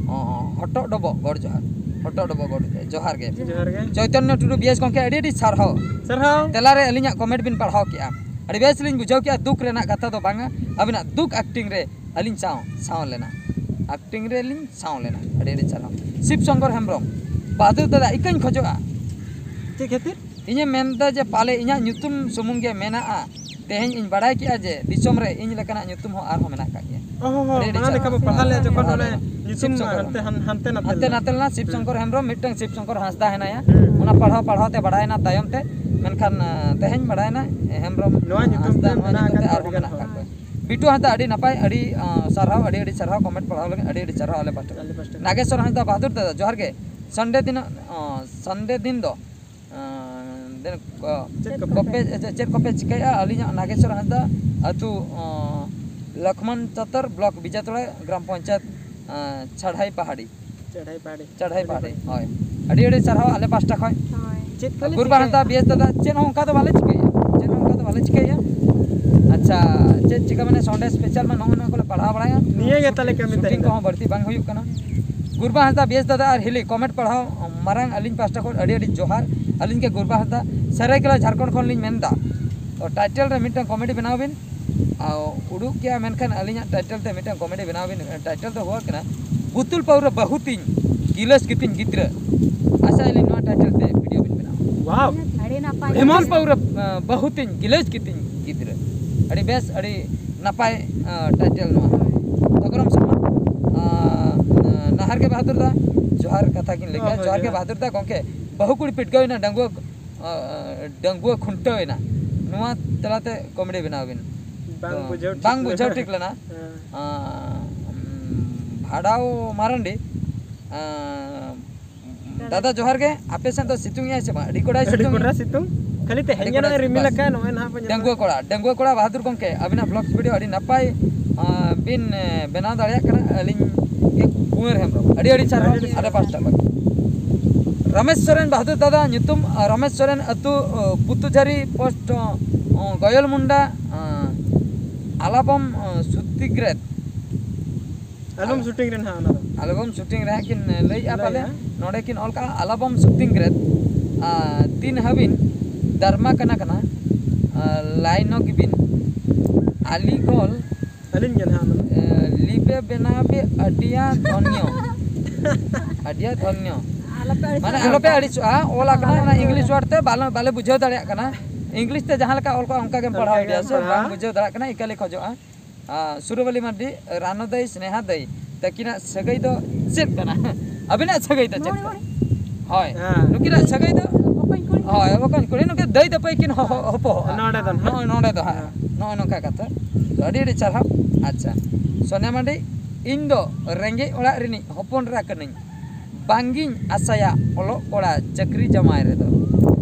ᱚ, ᱦᱚᱴᱚᱜ ᱰᱚᱵᱚᱜ ᱜᱚᱰ ᱡᱚᱦᱟᱨ᱾ ᱦᱚᱴᱚᱜ ᱰᱚᱵᱚᱜ ᱜᱚᱰ ᱡᱚᱦᱟᱨ ᱜᱮ᱾ ᱡᱚᱦᱟᱨ ᱜᱮ᱾ ᱪᱳᱭᱛᱚᱱᱭᱚ ᱴᱩᱰᱩ ᱵᱤ ᱮᱥ ᱜᱚᱢᱠᱮ, ᱟᱹᱰᱤ ᱟᱹᱰᱤ ᱥᱟᱨᱦᱟᱣ᱾ ᱥᱟᱨᱦᱟᱣ᱾ ᱛᱮᱞᱟᱨᱮ ᱟᱹᱞᱤᱧᱟᱜ ᱠᱚᱢᱮᱱᱴ ᱵᱤᱱ ᱯᱟᱲᱦᱟᱣ ᱠᱮᱜᱼᱟ᱾ ᱟᱹᱰᱤ ᱵᱮᱥ ᱞᱤᱧ ᱵᱩᱡᱷᱟᱹᱣ ᱠᱮᱜᱼᱟ, ᱫᱩᱠ ᱨᱮᱱᱟᱜ ᱠᱟᱛᱷᱟ ᱫᱚ ᱵᱟᱝᱟ, ᱟᱹᱵᱤᱱᱟᱜ ᱫᱩᱠ ᱮᱠᱴᱤᱝ ᱨᱮ ᱟᱹᱞᱤᱧ ᱥᱟᱶ ᱥᱟᱶ ᱞᱮᱱᱟ, ᱮᱠᱴᱤᱝ ᱨᱮᱞᱤᱧ ᱥᱟᱶ ᱞᱮᱱᱟ᱾ ᱟᱹᱰᱤ ᱟᱹᱰᱤ ᱥᱟᱨᱦᱟᱣ᱾ ᱥᱤᱵ ᱥᱚᱝᱠᱚᱨ ᱦᱮᱢᱵᱨᱚᱢ, ᱵᱟᱦᱟᱫᱩᱨ ᱫᱟᱫᱟ, ᱤᱠᱟᱹᱧ ᱠᱷᱚᱡᱚᱜᱼᱟ᱾ ᱪᱮᱫ ᱠᱷᱟᱹᱛᱤᱨ? ᱤᱧᱮ ᱢᱮᱱᱫᱟ ᱡᱮ ᱯᱟᱞᱮ ᱤᱧᱟᱹᱜ ᱧᱩᱛᱩᱢ ᱥᱩᱢᱩᱝ ᱜᱮ ᱢᱮᱱᱟᱜᱼᱟ᱾ ᱛᱮᱦᱮᱧ ᱤᱧ ᱵᱟᱲᱟᱭ ᱠᱮᱜᱼᱟ ᱡᱮ ᱫᱤᱥᱚᱢ ᱨᱮ ᱤᱧ ᱞᱮᱠᱟᱱᱟᱜ ᱧᱩᱛᱩᱢ ᱦᱚᱸ ᱟᱨᱦᱚᱸ ᱢᱮᱱᱟᱜ ᱟᱠᱟᱫ ᱜᱮᱭᱟ᱾ ᱚ ᱦᱚᱸ ᱦᱚᱸ, ᱟᱹᱰᱤ ᱟᱹᱰᱤ ᱢᱟᱲᱟᱝ ᱥᱟᱨᱦᱟᱣ᱾ ᱞᱮᱠᱟ ᱵᱚ ᱯᱟᱲᱦᱟᱣ ᱞᱮᱫᱼᱟ ᱡᱚᱠᱷᱚᱱ ᱦᱳᱭ, ᱚᱱᱮ ᱦᱳᱭ᱾ ᱧᱩᱛᱩᱢ ᱥᱤᱵ ᱥᱚᱝᱠᱚᱨ ᱦᱟᱱᱛᱮ ᱦᱮᱢᱵᱨᱚᱢ᱾ ᱦᱟᱱ-, ᱦᱟᱱᱛᱮ ᱱᱟᱛᱮ ᱦᱟᱱᱛᱮ ᱞᱮᱱᱟ᱾ ᱱᱟᱛᱮ ᱞᱮᱱᱟ ᱥᱤᱵ ᱦᱩᱸ᱾ ᱥᱚᱝᱠᱚᱨ ᱦᱮᱢᱵᱨᱚᱢ, ᱢᱤᱫᱴᱟᱝ ᱥᱤᱵ ᱥᱚᱝᱠᱚᱨ ᱦᱟᱸᱥᱫᱟ ᱦᱮᱱᱟᱭᱟ᱾ ᱦᱩᱸ᱾ ᱚᱱᱟ ᱯᱟᱲᱦᱟᱣ ᱯᱟᱲᱦᱟᱣ ᱛᱮ ᱵᱟᱲᱟᱭᱮᱱᱟ ᱛᱟᱭᱚᱢ ᱛᱮ, ᱢᱮᱱᱠᱷᱟᱱ, ᱟᱸ, ᱛᱮᱦᱮᱧ ᱵᱟᱲᱟᱭᱮᱱᱟ ᱦᱮᱢᱵᱨᱚᱢ ᱱᱚᱣᱟ ᱧᱩᱛᱩᱢ ᱦᱟᱸᱥᱫᱟ, ᱛᱮ ᱱᱚᱣᱟ ᱢᱮᱱᱟᱜ ᱧᱩᱛᱩᱢ ᱟᱠᱟᱫ ᱛᱮ ᱠᱚᱣᱟ ᱟᱨᱦᱚᱸ ᱟᱹᱰᱤ ᱜᱟᱱ ᱢᱮᱱᱟᱜ ᱦᱚᱲ᱾ ᱟᱠᱟᱫ ᱠᱚᱣᱟ᱾ ᱵᱤᱴᱩ ᱦᱟᱸᱥᱫᱟ, ᱟᱹᱰᱤ ᱱᱟᱯᱟᱭ, ᱟᱹᱰᱤ, ᱟᱸ, ᱥᱟᱨᱦᱟᱣ, ᱟᱹᱰᱤ ᱟᱹᱰᱤ ᱥᱟᱨᱦᱟᱣ ᱠᱚᱢᱮᱱᱴ ᱯᱟᱲᱦᱟᱣ ᱞᱟᱹᱜᱤᱫ, ᱟᱹᱰᱤ ᱟᱹᱰᱤ ᱥᱟᱨᱦᱟᱣ ᱟᱞᱮ ᱯᱟᱦᱴᱟ᱾ ᱟᱞᱮ ᱯᱟᱦᱴᱟ᱾ ᱱᱟᱜᱮᱥᱣᱚᱨ ᱦᱟᱸᱥᱫᱟ, ᱵᱟᱦᱟᱫᱩᱨ ᱫᱟᱫᱟ, ᱡᱚᱦᱟᱨ ᱜᱮ᱾ ᱥᱟᱱᱰᱮ ᱫᱤᱱ, ᱟᱸ, ᱥᱟᱱᱰᱮ ᱫᱤᱱ ᱫᱚ ᱟᱸ, ᱫᱮᱱ, ᱠᱚ-, ᱪᱮᱫ ᱠᱚᱯᱮ ᱠᱚᱯᱮ, ᱪᱮᱫ, ᱪᱮᱫ ᱠᱚᱯᱮ ᱪᱤᱠᱟᱹᱭᱮᱫᱼᱟ? ᱟᱹᱞᱤᱧᱟᱜ ᱱᱟᱜᱮᱥᱚᱨ ᱦᱟᱸᱥᱫᱟ, ᱟᱹᱛᱩ, ᱟᱸ, ᱞᱚᱠᱷᱢᱚᱱ ᱪᱚᱛᱚᱨ, ᱵᱞᱚᱠ ᱵᱤᱡᱟᱛᱚᱲᱟ, ᱜᱨᱟᱢ ᱯᱚᱧᱪᱟᱭᱮᱛ, ᱟᱸ, ᱪᱷᱟᱰᱦᱟᱭ ᱯᱟᱦᱟᱲᱤ᱾ ᱪᱟᱲᱦᱟᱭ ᱯᱟᱦᱟᱲᱤ᱾ ᱪᱟᱲᱦᱟᱭ ᱯᱟᱦᱟᱲᱤ, ᱦᱳᱭ᱾ ᱟᱹᱰᱤ ᱟᱹᱰᱤ ᱥᱟᱨᱦᱟᱣ ᱟᱞᱮ ᱯᱟᱦᱴᱟ ᱠᱷᱚᱱ᱾ ᱦᱳᱭ᱾ ᱪᱮᱫ ᱠᱚᱞᱮ ᱜᱩᱨᱵᱟ ᱪᱤᱠᱟᱹᱭᱟ? ᱦᱟᱸᱥᱫᱟ, ᱵᱮᱥ ᱫᱟᱫᱟ, ᱪᱮᱫ ᱦᱚᱸ ᱚᱱᱠᱟ ᱫᱚ ᱵᱟᱞᱮ ᱪᱤᱠᱟᱹᱭᱟ᱾ ᱪᱮᱫ ᱦᱚᱸ ᱚᱱᱠᱟ ᱫᱚ ᱵᱟᱞᱮ ᱪᱤᱠᱟᱹᱭᱟ᱾ ᱟᱪᱪᱷᱟ, ᱪᱮᱫ ᱪᱤᱠᱟᱹ ᱢᱟᱱᱮ ᱥᱚᱱᱰᱮ ᱥᱯᱮᱥᱟᱞ ᱢᱟ ᱱᱚᱜᱼᱚ ᱱᱚᱣᱟ ᱠᱚᱞᱮ ᱯᱟᱲᱦᱟᱣ ᱵᱟᱲᱟᱭᱟ᱾ ᱱᱤᱭᱟᱹ ᱜᱮ ᱛᱟᱞᱮ ᱠᱟᱹᱢᱤ ᱥᱩᱴᱤᱝ ᱛᱟᱦᱮᱱᱟ᱾ ᱠᱚᱦᱚᱸ ᱵᱟᱹᱲᱛᱤ ᱵᱟᱝ ᱦᱩᱭᱩᱜ ᱠᱟᱱᱟ᱾ ᱜᱩᱨᱵᱟ ᱦᱟᱸᱥᱫᱟ, ᱵᱮᱥ ᱫᱟᱫᱟ ᱟᱨ ᱦᱤᱞᱤ ᱠᱚᱢᱮᱱᱴ ᱯᱟᱲᱦᱟᱣ ᱢᱟᱨᱟᱝ ᱟᱹᱞᱤᱧ ᱯᱟᱦᱴᱟ ᱠᱷᱚᱱ ᱟᱹᱰᱤ ᱟᱹᱰᱤ ᱡᱚᱦᱟᱨ᱾ ᱟᱹᱞᱤᱧ ᱜᱮ ᱜᱩᱨᱵᱟ ᱦᱟᱸᱥᱫᱟ, ᱥᱟᱹᱨᱟᱹᱭᱠᱮᱞᱟ ᱡᱷᱟᱲᱠᱷᱚᱸᱰ ᱠᱷᱚᱱ ᱞᱤᱧ ᱢᱮᱱᱫᱟ᱾ ᱛᱚ, ᱴᱟᱭᱴᱮᱞ ᱨᱮ ᱢᱤᱫᱴᱟᱝ ᱠᱚᱢᱮᱰᱤ ᱵᱮᱱᱟᱣ ᱵᱤᱱ᱾ ᱟᱨ ᱩᱰᱩᱠ ᱜᱮᱭᱟ, ᱢᱮᱱᱠᱷᱟᱱ ᱟᱹᱞᱤᱧᱟᱜ ᱴᱟᱭᱴᱮᱞ ᱛᱮ ᱢᱤᱫᱴᱟᱝ ᱠᱚᱢᱮᱰᱤ ᱵᱮᱱᱟᱣ ᱵᱤᱱ᱾ ᱴᱟᱭᱴᱮᱞ ᱫᱚ ᱦᱩᱭᱩᱜ ᱠᱟᱱᱟ ᱵᱩᱛᱩᱞ ᱯᱟᱹᱣᱨᱟᱹ ᱵᱟᱹᱦᱩᱛᱤᱧ ᱜᱤᱞᱟᱹᱥ ᱠᱤᱛᱤᱧ ᱜᱤᱫᱽᱨᱟᱹ᱾ ᱟᱥᱟᱭᱟᱞᱤᱧ ᱱᱚᱣᱟ ᱴᱟᱭᱴᱮᱞ ᱛᱮ ᱵᱷᱤᱰᱤᱭᱳ ᱵᱤᱱ ᱵᱮᱱᱟᱣᱟ᱾ ᱣᱟᱣ! ᱟᱹᱰᱤ ᱱᱟᱯᱟᱭ᱾ ᱵᱩᱛᱩᱞ ᱯᱟᱹᱣᱨᱟᱹ, ᱟᱸ, ᱵᱟᱹᱦᱩᱛᱤᱧ ᱜᱤᱞᱟᱹᱥ ᱠᱤᱛᱤᱧ ᱜᱤᱫᱽᱨᱟᱹ᱾ ᱟᱹᱰᱤ ᱵᱮᱥ, ᱟᱹᱰᱤ ᱱᱟᱯᱟᱭ, ᱟᱸ, ᱴᱟᱭᱴᱮᱞ ᱱᱚᱣᱟ᱾ ᱛᱚᱜᱨᱚᱢ ᱥᱚᱢᱟᱱ, ᱟᱸ, ᱱᱟᱦᱟᱨ ᱜᱮ ᱵᱟᱦᱟᱫᱩᱨ ᱫᱟ, ᱡᱚᱦᱟᱨ ᱠᱟᱛᱷᱟ ᱠᱤᱱ ᱞᱟᱹᱭ ᱠᱮᱫᱟ᱾ ᱦᱳᱭ, ᱦᱳᱭ, ᱡᱚᱦᱟᱨ ᱜᱮ ᱡᱚᱦᱟᱨ᱾ ᱵᱟᱦᱟᱫᱩᱨ ᱫᱟ, ᱜᱚᱢᱠᱮ, ᱵᱟᱹᱦᱩ ᱠᱩᱲᱤ ᱯᱤᱴᱠᱟᱹᱣ ᱮᱱᱟ, ᱰᱟᱺᱜᱩᱣᱟᱹ ᱰᱟᱺᱜᱩᱣᱟᱹ ᱠᱷᱩᱱᱴᱟᱹᱣ ᱮᱱᱟ, ᱱᱚᱣᱟ ᱛᱟᱞᱟᱛᱮ ᱠᱚᱢᱮᱰᱤ ᱵᱮᱱᱟᱣ ᱵᱤᱱ᱾ ᱵᱟᱝ ᱛᱚ, ᱵᱩᱡᱷᱟᱹᱣ ᱴᱷᱤᱠ ᱵᱟᱝ ᱞᱮᱱᱟ᱾ ᱵᱩᱡᱷᱟᱹᱣ ᱴᱷᱤᱠ ᱞᱮᱱᱟ᱾ ᱦᱮᱸ᱾ ᱟᱸ, ᱩᱢ, ᱵᱷᱟᱰᱟᱣ ᱢᱟᱨᱟᱱᱰᱤ, ᱟᱸ, ᱫᱟᱫᱟ ᱡᱚᱦᱟᱨ ᱜᱮ᱾ ᱟᱯᱮ ᱥᱮᱫ ᱫᱚ ᱥᱤᱛᱩᱝ ᱮᱜᱼᱟᱭ ᱥᱮ ᱵᱟᱝ? ᱟᱹᱰᱤ ᱠᱚᱰᱟᱭ ᱟᱹᱰᱤ ᱥᱤᱛᱩᱝ ᱠᱚᱰᱟ ᱮᱜᱼᱟ᱾ ᱥᱤᱛᱩᱝ᱾ ᱠᱷᱟᱹᱞᱤ ᱛᱮᱦᱮᱧ ᱟᱹᱰᱤ ᱜᱮ ᱠᱚᱰᱟ ᱱᱚᱜᱼᱚᱭ ᱥᱤᱛᱩᱝ᱾ ᱨᱤᱢᱤᱞ ᱵᱟᱥ᱾ ᱟᱠᱟᱫ, ᱱᱚᱜᱼᱚᱭ ᱱᱟᱦᱟᱜ ᱵᱚᱱ ᱧᱮᱞ ᱰᱟᱺᱜᱩᱣᱟᱹ ᱠᱚᱲᱟ, ᱰᱟᱺᱜᱩᱣᱟᱹ ᱠᱚᱲᱟ ᱵᱟᱦᱟᱫᱩᱨ ᱜᱚᱢᱠᱮ, ᱟᱹᱵᱤᱱᱟᱜ vlogs video ᱟᱹᱰᱤ ᱱᱟᱯᱟᱭ, ᱟᱸ, ᱵᱤᱱ, ᱮ, ᱵᱮᱱᱟᱣ ᱫᱟᱲᱮᱭᱟᱜ ᱠᱟᱱᱟ᱾ ᱟᱹᱞᱤᱧ ᱜᱮ ᱠᱩᱸᱣᱟᱨ ᱦᱮᱢᱵᱨᱚᱢ, ᱟᱹᱰᱤ ᱟᱹᱰᱤ ᱥᱟᱨᱦᱟᱣ ᱟᱹᱰᱤ ᱟᱹᱰᱤ ᱟᱞᱮ ᱥᱟᱨᱦᱟᱣ᱾ ᱯᱟᱦᱴᱟ ᱠᱷᱚᱱ᱾ ᱨᱟᱢᱮᱥ ᱥᱚᱨᱮᱱ ᱵᱟᱦᱟᱫᱩᱨ ᱫᱟᱫᱟ ᱧᱩᱛᱩᱢ, ᱟᱨ ᱨᱟᱢᱮᱥ ᱥᱚᱨᱮᱱ ᱟᱹᱛᱩ, ᱚ, ᱯᱩᱛᱩᱡᱷᱟᱹᱨᱤ ᱯᱳᱥᱴ, ᱚ, ᱜᱚᱭᱚᱞ ᱢᱩᱱᱰᱟ, ᱚ, ᱟᱞᱟᱵᱚᱢ, ᱚ, ᱥᱩᱛᱤᱜᱨᱮᱛ᱾ ᱟᱞᱵᱚᱢ ᱥᱩᱴᱤᱝ ᱨᱮ ᱱᱟᱦᱟᱜ ᱚᱱᱟ ᱫᱚ᱾ ᱟᱞᱵᱚᱢ ᱥᱩᱴᱤᱝ ᱨᱮ ᱦᱟᱸᱜ ᱠᱤᱱ ᱞᱟᱹᱭᱮᱜᱼᱟ ᱯᱟᱞᱮ᱾ ᱞᱟᱹᱭᱮᱜᱼᱟ᱾ ᱱᱚᱰᱮ ᱠᱤᱱ ᱚᱞ ᱠᱟᱜᱼᱟ, ᱟᱞᱵᱚᱢ ᱥᱩᱴᱤᱝ ᱨᱮ, ᱟ, ᱛᱤᱱ ᱦᱟᱹᱵᱤᱱ ᱫᱟᱨᱢᱟ ᱠᱟᱱᱟ ᱠᱟᱱᱟ, ᱟ, ᱞᱟᱭᱱᱚ ᱜᱤᱵᱤᱱ᱾ ᱟᱞᱤ ᱜᱚᱞ ᱟᱹᱞᱤᱧ ᱜᱮ ᱱᱟᱦᱟᱜ ᱚᱱᱟ ᱫᱚ᱾ ᱮ, ᱞᱤᱯᱮ ᱵᱮᱱᱟᱣ ᱯᱮ ᱟᱹᱰᱤᱭᱟ ᱫᱷᱚᱱᱭᱚ᱾ ᱟᱹᱰᱤᱭᱟ ᱫᱷᱚᱱᱭᱚ᱾ ᱟᱞᱚᱯᱮ ᱟᱹᱲᱤᱥᱚᱜᱼᱟ᱾ ᱢᱟᱱᱮ ᱟᱞᱚᱯᱮ ᱟᱹᱲᱤᱥᱚᱜᱼᱟ, ᱚᱞ ᱟᱠᱟᱱᱟ, ᱚᱱᱟ ᱤᱝᱞᱤᱥ ᱣᱟᱨᱰ ᱛᱮ ᱵᱟᱞᱮ, ᱵᱟᱞᱮ ᱵᱩᱡᱷᱟᱹᱣ ᱫᱟᱲᱮᱭᱟᱜ ᱠᱟᱱᱟ᱾ ᱤᱝᱞᱤᱥ ᱛᱮ ᱡᱟᱦᱟᱸ ᱞᱮᱠᱟ ᱚᱞ ᱠᱚᱜᱼᱟ, ᱚᱱᱠᱟ ᱜᱮᱢ ᱯᱟᱲᱦᱟᱣ ᱚᱱᱠᱟ ᱤᱫᱤᱭᱟ ᱜᱮᱢ ᱥᱮ ᱯᱟᱲᱦᱟᱣᱟ᱾ ᱵᱟᱝ ᱵᱩᱡᱷᱟᱹᱣ ᱫᱟᱲᱮᱭᱟᱜ ᱠᱟᱱᱟ, ᱤᱠᱟᱹᱞᱮ ᱠᱷᱚᱡᱚᱜᱼᱟ᱾ ᱟᱨ ᱥᱩᱨᱚᱵᱟᱞᱤ ᱢᱟᱨᱰᱤ, ᱨᱟᱱᱚ ᱫᱟᱹᱭ, ᱥᱱᱮᱦᱟ ᱫᱟᱹᱭ, ᱛᱟᱹᱠᱤᱱᱟᱜ ᱥᱟᱹᱜᱟᱹᱭ ᱫᱚ ᱪᱮᱫ ᱠᱟᱱᱟ? ᱟᱹᱵᱤᱱᱟᱜ ᱥᱟᱹᱜᱟᱹᱭ ᱫᱚ ᱪᱮᱫ ᱱᱚᱰᱮ, ᱠᱟᱱᱟ? ᱱᱚᱰᱮ᱾ ᱦᱳᱭ᱾ ᱦᱮᱸ᱾ ᱱᱩᱠᱤᱱᱟᱜ ᱥᱟᱹᱜᱟᱹᱭ ᱫᱚ? ᱵᱚᱠᱚᱧ ᱠᱩᱲᱤ᱾ ᱦᱳᱭ, ᱵᱚᱠᱚᱧ ᱠᱩᱲᱤ, ᱱᱩᱠᱤᱱ ᱫᱟᱹᱭ ᱛᱟᱯᱟᱹᱭ ᱠᱤᱱ ᱦᱚ-, ᱦᱚ-, ᱦᱚᱯᱚᱦᱚᱜᱼᱟ᱾ ᱱᱚᱰᱮ ᱫᱚ ᱱᱟᱦᱟᱜ᱾ ᱱᱚᱜᱼᱚᱭ ᱱᱚᱰᱮ ᱫᱚ ᱦᱟᱸᱜ᱾ ᱦᱮᱸ᱾ ᱱᱚᱜᱼᱚᱭ ᱱᱚᱝᱠᱟ ᱠᱟᱛᱷᱟ᱾ ᱛᱚ, ᱟᱹᱰᱤ ᱟᱹᱰᱤ ᱥᱟᱨᱦᱟᱣ᱾ ᱟᱪᱪᱷᱟ᱾ ᱥᱳᱱᱤᱭᱟ ᱢᱟᱨᱰᱤ, ᱤᱧ ᱫᱚ ᱨᱮᱸᱜᱮᱡ ᱚᱲᱟᱜ ᱨᱤᱱᱤᱡ ᱦᱚᱯᱚᱱ ᱮᱨᱟ ᱠᱟᱹᱱᱟᱹᱧ᱾ ᱵᱟᱝᱜᱤᱧ ᱟᱥᱟᱭᱟ ᱚᱞᱚᱜ ᱠᱚᱲᱟ ᱪᱟᱹᱠᱨᱤ ᱡᱟᱶᱟᱭ ᱨᱮᱫᱚ᱾